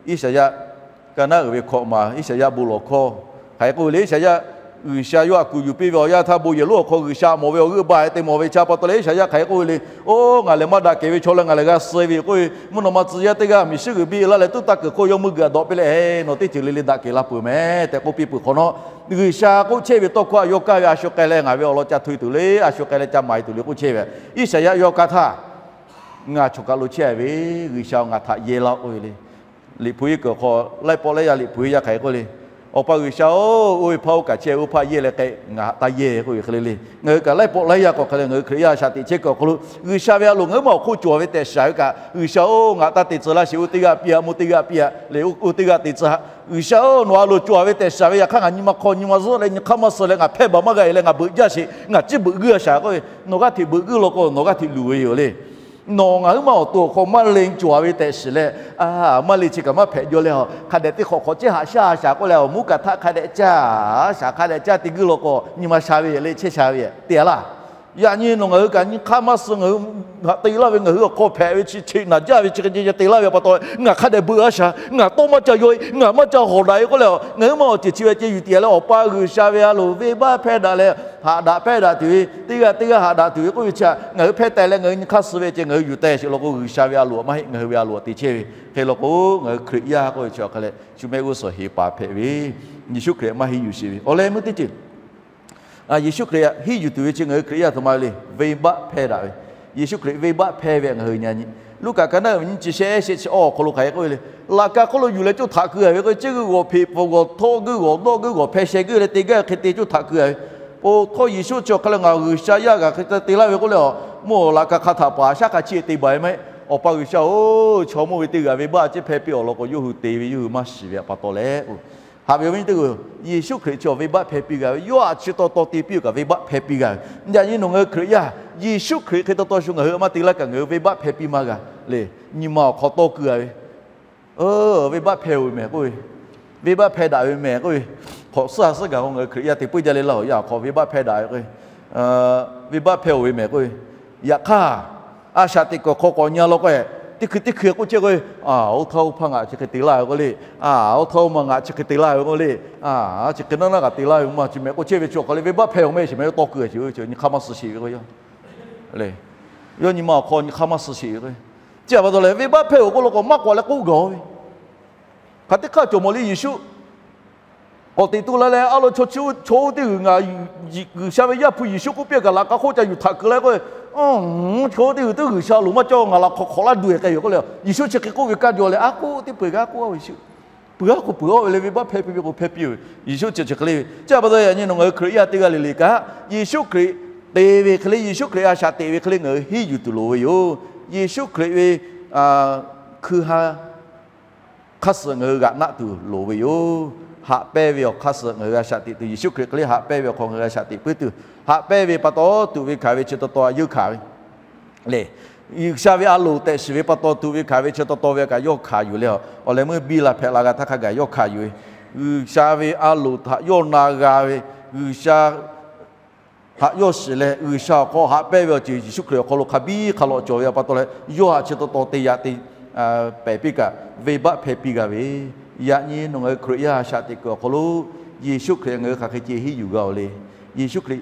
Iˉsaˍyaˆ, ka naˉ uiˍ ve hkawꞈ ma Iˉsaˍyaˆ bon lawˬ hkawˇ hk'aˬ hk'e k'oˆ ve le. Iˉsaˍyaˆ, G'uiˬsha yawˇ htaꞈ kuˬ yuˬ piˇ ve awˬ yanˇ htaˇ bon yehˬ lonˉ awˬ hk'aw G'uiˬsha mawˬ ve awˬ g'euˆ ba-e te mawˬ ve chi pa taw leh, Iˉsaˍyaˆ hk'aˬ hk'e k'oˆ ve le. Oˇ, ngaˬ lehˬ maˇ daꞈ kehˬ ve chaw leh ngaˬ lehˬ g'a suh ve yoˬ k'oˆ ve, mvuhˇ naw ma tcuh yaˇ teˇ g'aˇ miˬ shiˉ g'uiˬ biˇ la leh tuˉ taˇ kuiˬ hk'oˆ yawˇ meuˇ g'uiˬ htaꞈ dawꞈ piˇ leh, Nawˬ teˇ ceuˬ le le daꞈ kehˬ la peuˬ mehˍ tehꞈ k'oˆ piˇ peuˬ hk'awꞈ nawˉ, G'uiˬsha k'oˆ chehˇ ve tawˇ hkawˇ htaꞈ yawˇ kaˇ ve, A shu k'ai leh ngaˬ ve awˬ lawn ca hto e tuˬ le, a shu k'ai leh ca maˍ e tuˬ le k'oˆ chehˇ ve. Iˉsaˍyaˆ yawˇ kaˇ htaˇ, Ngaˬ choˬ kaˬ lo chehˇ ve, G'uiˬsha-oˬ, ngaˬ htaꞈ yehˬ laˇ-oˆ k'oˆ ve le. Liꞈ hpu iˉ kuiˬ hk'aw laiˉ pawˆ laiˉ yaˇ Liꞈ hpu yaˇ hk'aˬ hk'e k'oˆ le. Awˬ pa G'uiˬsha-oˬ, oˇ ve hpaˇ oˇ kaˬ chehˇ, oˇ hpaˇ yehˇ leh k'ai, ngaˬ htaꞈ taˇ yehˇ k'oˆ ve hk'e le le. Ngaˬ hui kaꞈ laiˉ pawˆ laiˉ yaˇ k'awꞈ hk'e leh ngaˬ hui Hkriꞈ yaˇ shaꞈ teꞈ chehˇ kuiˬ awˬ hk'aw lo G'uiˬsha ve a loˍ ngaˬ huiˉ ma awˬ hk'oˆ cawˬ ve tehꞈ shiˍ ve kaꞈ, G'uiˬsha-oˬ, ngaˬ taˇ te tcuh laˇ sheˍ, oˇ teˇ g'aˇ piˇ-a, mvuhˇ teˇ g'aˇ piˇ-a le, oˇ teˇ g'aˇ te tcuh-a. G'uiˬsha-oˬ, nawˬ a loˍ cawˬ ve tehꞈ shiˍ ve yaꞈ hk'aˇ ngaˬ nyi ma hk'aw nyi ma zuhˆ leh nyi hk'aˇ maˇ suh leh ngaˬ hpehˇ baˬ maˇ g'a-e leh ngaˬ beuꞈ jaˇ sheˍ, ngaˬ ciˉ beuꞈ g'uiˇ-a shaˍ k'oˆ ve, nawˬ g'aˇ hteꞈ beuꞈ g'uiˇ law k'o nawˬ g'aˇ hteꞈ luˬ ve yoˬ le. Nawˬ ngaˬ huiˉ ma awˬ to awˬ hk'aw maˇ leh cawˬ ve tehꞈ shiˍ leh, a, maˇ le chi kaꞈ maˇ hpehꞈ jaw leh, hk'a dehꞈ teˇ hk'awꞈ hk'awꞈ ceˇ haꞈ shaˉ shaˍ k'oˆ leh, awˬ mvuhˇ kaꞈ htaˆ hk'a dehꞈ caˇ shaˍ, hk'a dehꞈ caˇ te g'uiˇ law k'o nyi ma sha ve le, chehˇ sha ve te-a laˇ. Yaꞈ nyi nawˬ ngaˬ hui kaꞈ nyi hk'aˇ maˇ suh, ngaˬ hui htaꞈ te laˇ ve, ngaˬ hui awˬ hk'aw hpehꞈ ve chi cheꞈ naˬ jaˇ ve chi hk'e te laˇ ve pa taw, ngaˬ hk'a dehꞈ beuꞈ-a shaˍ, ngaˬ tawˇ maˇ ca yaw-e, ngaˬ maˇ ca hawˍ daꞈ-e k'oˆ leh, ngaˬ huiˉ ma awˬ ceuˬ chi ve ceh yuˬ tiꞈ-a leh Awˬ pa G'uiˬsha ve a loˍ venˇbaˆ hpehˇ daꞈ leh, haꞈ daꞈ hpehˇ daꞈ tuˬ ve, teˇ g'aˇ teˇ g'aˇ haꞈ daꞈ tuˬ ve k'oˆ ve chi htaꞈ ngaˬ hui hpehˇ teh leh ngaˬ hui nyi hk'aˇ suh ve ceh ngaˬ hui yuˬ teh sheˍ law k'o, G'uiˬsha ve a loˍ maˇ heˆ, ngaˬ hui ve a loˍ te chehˇ ve hk'e law k'o, ngaˬ hui Hkriꞈ yaˇ k'oˆ ve chi awˬ hk'a leh shu mehˆ g'uˇ suhˍ heˍ paˍ hpehꞈ ve, Yeˍsuˆ Hkriꞈ maˇ henˇ yuˬ sheˍ ve. Awˬ leh meuˇ teˇ ceuˬ Yeˍsuˆ Hkriꞈ henˇ yuˬ tuˬ ve chi ngaˬ hui Hkriꞈ yaˇ htoꞈ ma ve le, venˇbaˆ hpehˇ daꞈ ve. Yeˍsuˆ Hkriꞈ venˇbaˆ hpehˇ ve ngaˬ hui nyi nyi. Luˉkaꞈ ka naˉ uiˍ ve nyiˇ chi shehˆ shehˆ chi awˬ hk'aw lo hk'aˬ hk'e k'oˆ ve le. Laꞈ ka hk'oˆ lo yuˬ leh coˇ htaꞈ keu-a ve k'o, ceˇ g'uiˇ g'awˬ hpeꞈ pfuhˍ g'awˬ htawˆ g'uiˇ g'awˬ dawˆ g'uiˇ g'awˬ hpeh sheh g'uiˇ leh te gaˇ ve hk'e te coˇ htaꞈ keu-a ve. Oˇ htawˇ Yeˍsuˆ chi awˬ hk'a leh ngaˬ G'uiˬsha yaˇ g'aꞈ hk'e te laˇ ve k'oˆ leh, mvuhˇ awˬ laꞈ ka hk'a htaꞈ paˍ shaˉ hk'a chiˇ te baˬ ve maˇ heˆ. Awˬ pa G'uiˬsha-oˬ, chaw mawˇ ve teˇ g'aˇ venˇbaˆ a ciˉ hpehˇ piˇ awˬ lawn k'o, yawˇ hui te ve yawˇ hui maˇ shiˍ ve pa taw leh, haꞈ ve awˬ viˉ teˇ g'aˇ, Yeˍsuˆ Hkriꞈ chi awˬ venˇbaˆ hpehˇ piˇ g'a ve, yawˇ htaꞈ chi taw taw te piˇ-oˬ kaꞈ venˇbaˆ hpehˇ piˇ g'a ve. Yaꞈ nyi nawˬ ngaˬ hui Hkriꞈ yaˇ, Yeˍsuˆ Hkriꞈ hk'e taw taw shu ngaˬ hui maˇ te laˇ kaꞈ ngaˬ hui venˇbaˆ hpehˇ piˇ maˇ g'a le. Nyi ma awˬ hk'aw tawˇ keu-a ve, venˇbaˆ hpehˇ-oˬ ve mehˍ k'oˆ ve, venˇbaˆ hpehˇ daꞈ ve mehˍ k'oˆ ve, hk'awꞈ suhˉ ha suhˉ gaˬ k'o ngaˬ hui Hkriꞈ yaˇ te puiˉ jaˇ le laˇ-oˬ. Yaꞈ hk'aˇ venˇbaˆ hpehˇ daꞈ ve k'o, venˇbaˆ hpehˇ-oˬ ve mehˍ k'oˆ ve, yaꞈ hk'aˇ a shaꞈ teꞈ kuiˬ awˬ hk'aw k'awꞈ nyi-a law k'o, teˇ hkui teˇ hkui k'oˆ chehˇ k'o, oˇ htaˇ oˇ hpaˇ ngaˬ chi hk'e te laˇ ve k'oˆ le, oˇ htaˇ oˇ ma ngaˬ chi hk'e te laˇ ve k'oˆ le, chi hk'e naˉ naˉ kaꞈ te laˇ ve maˇ chi mehˍ k'oˆ chehˇ ve chi awˬ hk'aw leh venˇbaˆ hpehˇ-oˬ mehˆ shiˍ mehˍ yawˇ tawˇ keu-a sheˍ, nyi hk'aˇ maˇ suh sheˍ ve k'o, yawˇ nyi ma awˬ hk'aw nyi hk'aˇ maˇ suh sheˍ ve k'o, chi htaꞈ pa taw leh venˇbaˆ hpehˇ-oˬ k'oˆ law k'o maˇ k'awꞈ leh k'oˆ gaˬ-oˬ ve. Hk'aˬ teˇ hk'aˇ cawˬ mawˬ le Yeˍsuˆ k'awꞈ teꞈ tu la leh, a lo chaw oˇ teˇ g'uiˬ ngaˬ G'uiˬsha ve Yaˇ hpu Yeˍsuˆ k'oˆ piˇ kaꞈ laꞈ ka hk'oˆ ca yuˬ htaꞈ keu la k'o, chaw oˇ teˇ g'uiˬ teˇ G'uiˬsha loˍ maˇ cawˇ, ngaˬ laꞈ hk'awꞈ hk'awꞈ laˇ duˬ-e k'ai ve k'oˆ leh, Yeˍsuˆ chi hk'e k'oˆ ve kaꞈ jaw leh, a k'oˆ teˇ peu-eˬ g'a k'oˆ-a ve Yeˍsuˆ, peuˬ-a k'o peuˬ-a ve le, venˇbaˆ hpehˇ piˇ ve k'o hpehˇ piˇ ve, Yeˍsuˆ chi chi hk'e le ve. Chi htaꞈ pa taw yaꞈ nyi nawˬ ngaˬ hui Hkriꞈ yaˇ teˇ g'aˇ le le kaꞈ, Yeˍsuˆ Hkriꞈ te ve hk'e le, Yeˍsuˆ Hkriꞈ a shaꞈ teꞈ ve hk'e le ngaˬ hui henˇ yuˬ tuˬ loˍ ve yoˬ. Yeˍsuˆ Hkriꞈ ve hkui ha hk'aˇ suh ngaˬ hui g'aꞈ naˆ tuˬ loˍ ve yoˬ. Haꞈ pehnˇ ve awˬ hk'aˇ suh ngaˬ hui g'a shaꞈ teꞈ tuˬ, Yeˍsuˆ Hkriꞈ hk'e le haꞈ pehnˇ ve awˬ hk'aw ngaˬ hui g'a shaꞈ teꞈ puiˉ tuˬ, haꞈ pehnˇ ve pa taw tuꞈ ve hkanˍ ve chi taw taw a yeunˇ hkanˍ ve le. G'uiˬsha ve a loˍ tehꞈ shiˍ ve pa taw tuꞈ ve hkanˍ ve chi taw taw ve kaꞈ yawˇ hkanˍ yuˬ leh, awˬ leh meuˇ biˇ la hpehꞈ la g'a htaˇ hk'a gaˬ yawˇ hkanˍ yuˬ ve, G'uiˬsha ve a loˍ htaꞈ yawˇ na g'a ve, G'uiˬsha htaꞈ yawˇ shiˍ leh G'uiˬsha awˬ hk'aw haꞈ pehnˇ ve awˬ ceuˬ Yeˍsuˆ Hkriꞈ awˬ hk'aw lo hk'a biˇ hk'a lawꞈ cawˬ ve pa taw leh, yawˇ htaꞈ chi taw taw te yaꞈ te pehˬ piˇ kaꞈ, venˇbaˆ hpehˇ piˇ g'a ve. Yaꞈ nyi nawˬ ngaˬ hui Hkriꞈ yaˇ a shaꞈ teꞈ kuiˬ awˬ hk'aw lo, Yeˍsuˆ Hkriꞈ ngaˬ hui hk'aˬ hk'e ceh henˇ yuˬ g'a-oˬ le. Yeˍsuˆ Hkriꞈ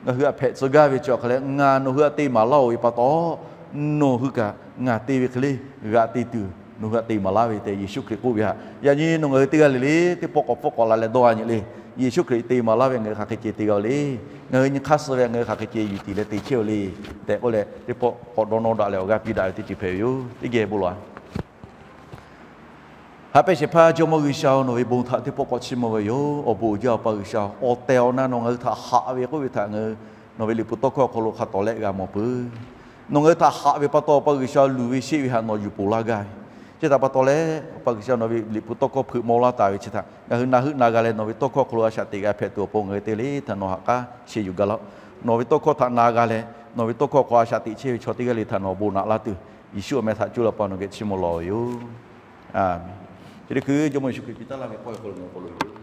ngaˬ hui htaꞈ hpehꞈ tcuh gaˇ ve chi awˬ hk'aˬ lehˬ, ngaˬ nawˬ hui htaꞈ te maˍ laˇ-oˬ ve pa taw, nawˬ hui kaꞈ ngaˬ te ve hk'e le g'aꞈ te tuˬ nawˬ hui htaꞈ te maˍ laˇ ve tehꞈ Yeˍsuˆ Hkriꞈ k'oˆ ve htaꞈ, yaꞈ nyi nawˬ ngaˬ hui teˇ g'aˇ le le teˇ pawˆ k'awꞈ pfuhˇ k'awꞈ la leh dawˇ-a nyi le. Yeˍsuˆ Hkriꞈ te maˍ laˇ ve ngaˬ hui hk'aˬ hk'e ceh te g'a-oˬ le. Ngaˬ hui nyi hk'aˇ suh ve ngaˬ hui hk'aˬ hk'e ceh yuˬ tiˍ leh te chehˇ-oˬ le tehꞈ k'oˆ leh, teˇ pawˆ k'awꞈ dawˇ nawˇ daꞈ leh awˬ g'aˇ piˇ daꞈ ve teˇ ceuˬ hpehꞈ ve yoˬ. Teˇ geh bon lawˬ-a. Haꞈ pehnˇ shehˍ hpaˇ Jawˇmawˇ G'uiˬsha-oˬ, nawˬ ve bon htaꞈ teˇ pawˆ k'awꞈ chiˇ mvuh ve yoˬ. Awˬ bon uiˍ jaˇ Awˬ pa G'uiˬsha, awˬ tehˬ awˬ na nawˬ ngaˬ hui htaꞈ haꞈ ve k'oˆ ve htaꞈ ngaˬ hui nawˬ ve Liꞈ hpu tawˇ hkawˇ awˬ hk'aw lo hk'a tawˍ leh g'a mawˬ peuˬ. Nawˬ ngaˬ hui htaꞈ haꞈ ve pa taw, Awˬ pa G'uiˬsha, luˬ ve sheˆ ve htaꞈ nawˬ yuˬ poˬ laˇ gaˇ ve. Chi htaꞈ pa taw leh, Awˬ pa G'uiˬsha, nawˬ ve Liꞈ hpu tawˇ hkawˇ hpeuꞈ maw laˇ taˍ ve chi htaꞈ ngaˬ hui na heuˆ na g'a leh, nawˬ ve tawˇ hkawˇ hk'aw lo a shaꞈ teꞈ g'a hpehꞈ tuˬ awˬ pon ngaˬ hui te le htaꞈ nawˬ ha k'aˉ sheh yuˬ gaˇ laˇ-oˆ. Nawˬ ve tawˇ hkawˇ htaꞈ na g'a leh, nawˬ ve tawˇ hkawˇ hk'aw a shaꞈ teꞈ chehˇ ve chaw teˇ g'aˇ le htaꞈ nawˬ bon naꞈ laˇ tuˬ, Yeˍsuˆ awˬ meh htaꞈ cuˇ leh Awˬ pa nawˬ geh chiˇ mvuh lawˬ ve yoˬ. Aˬ menˍ. Chi teˇ hkui Jawˇmawˇ Yeˍsuˆ Hkriꞈ piˇ taˉ laˇ ve k'awˇ ve hk'aw lo nawˬ k'awꞈ loꞈ-e.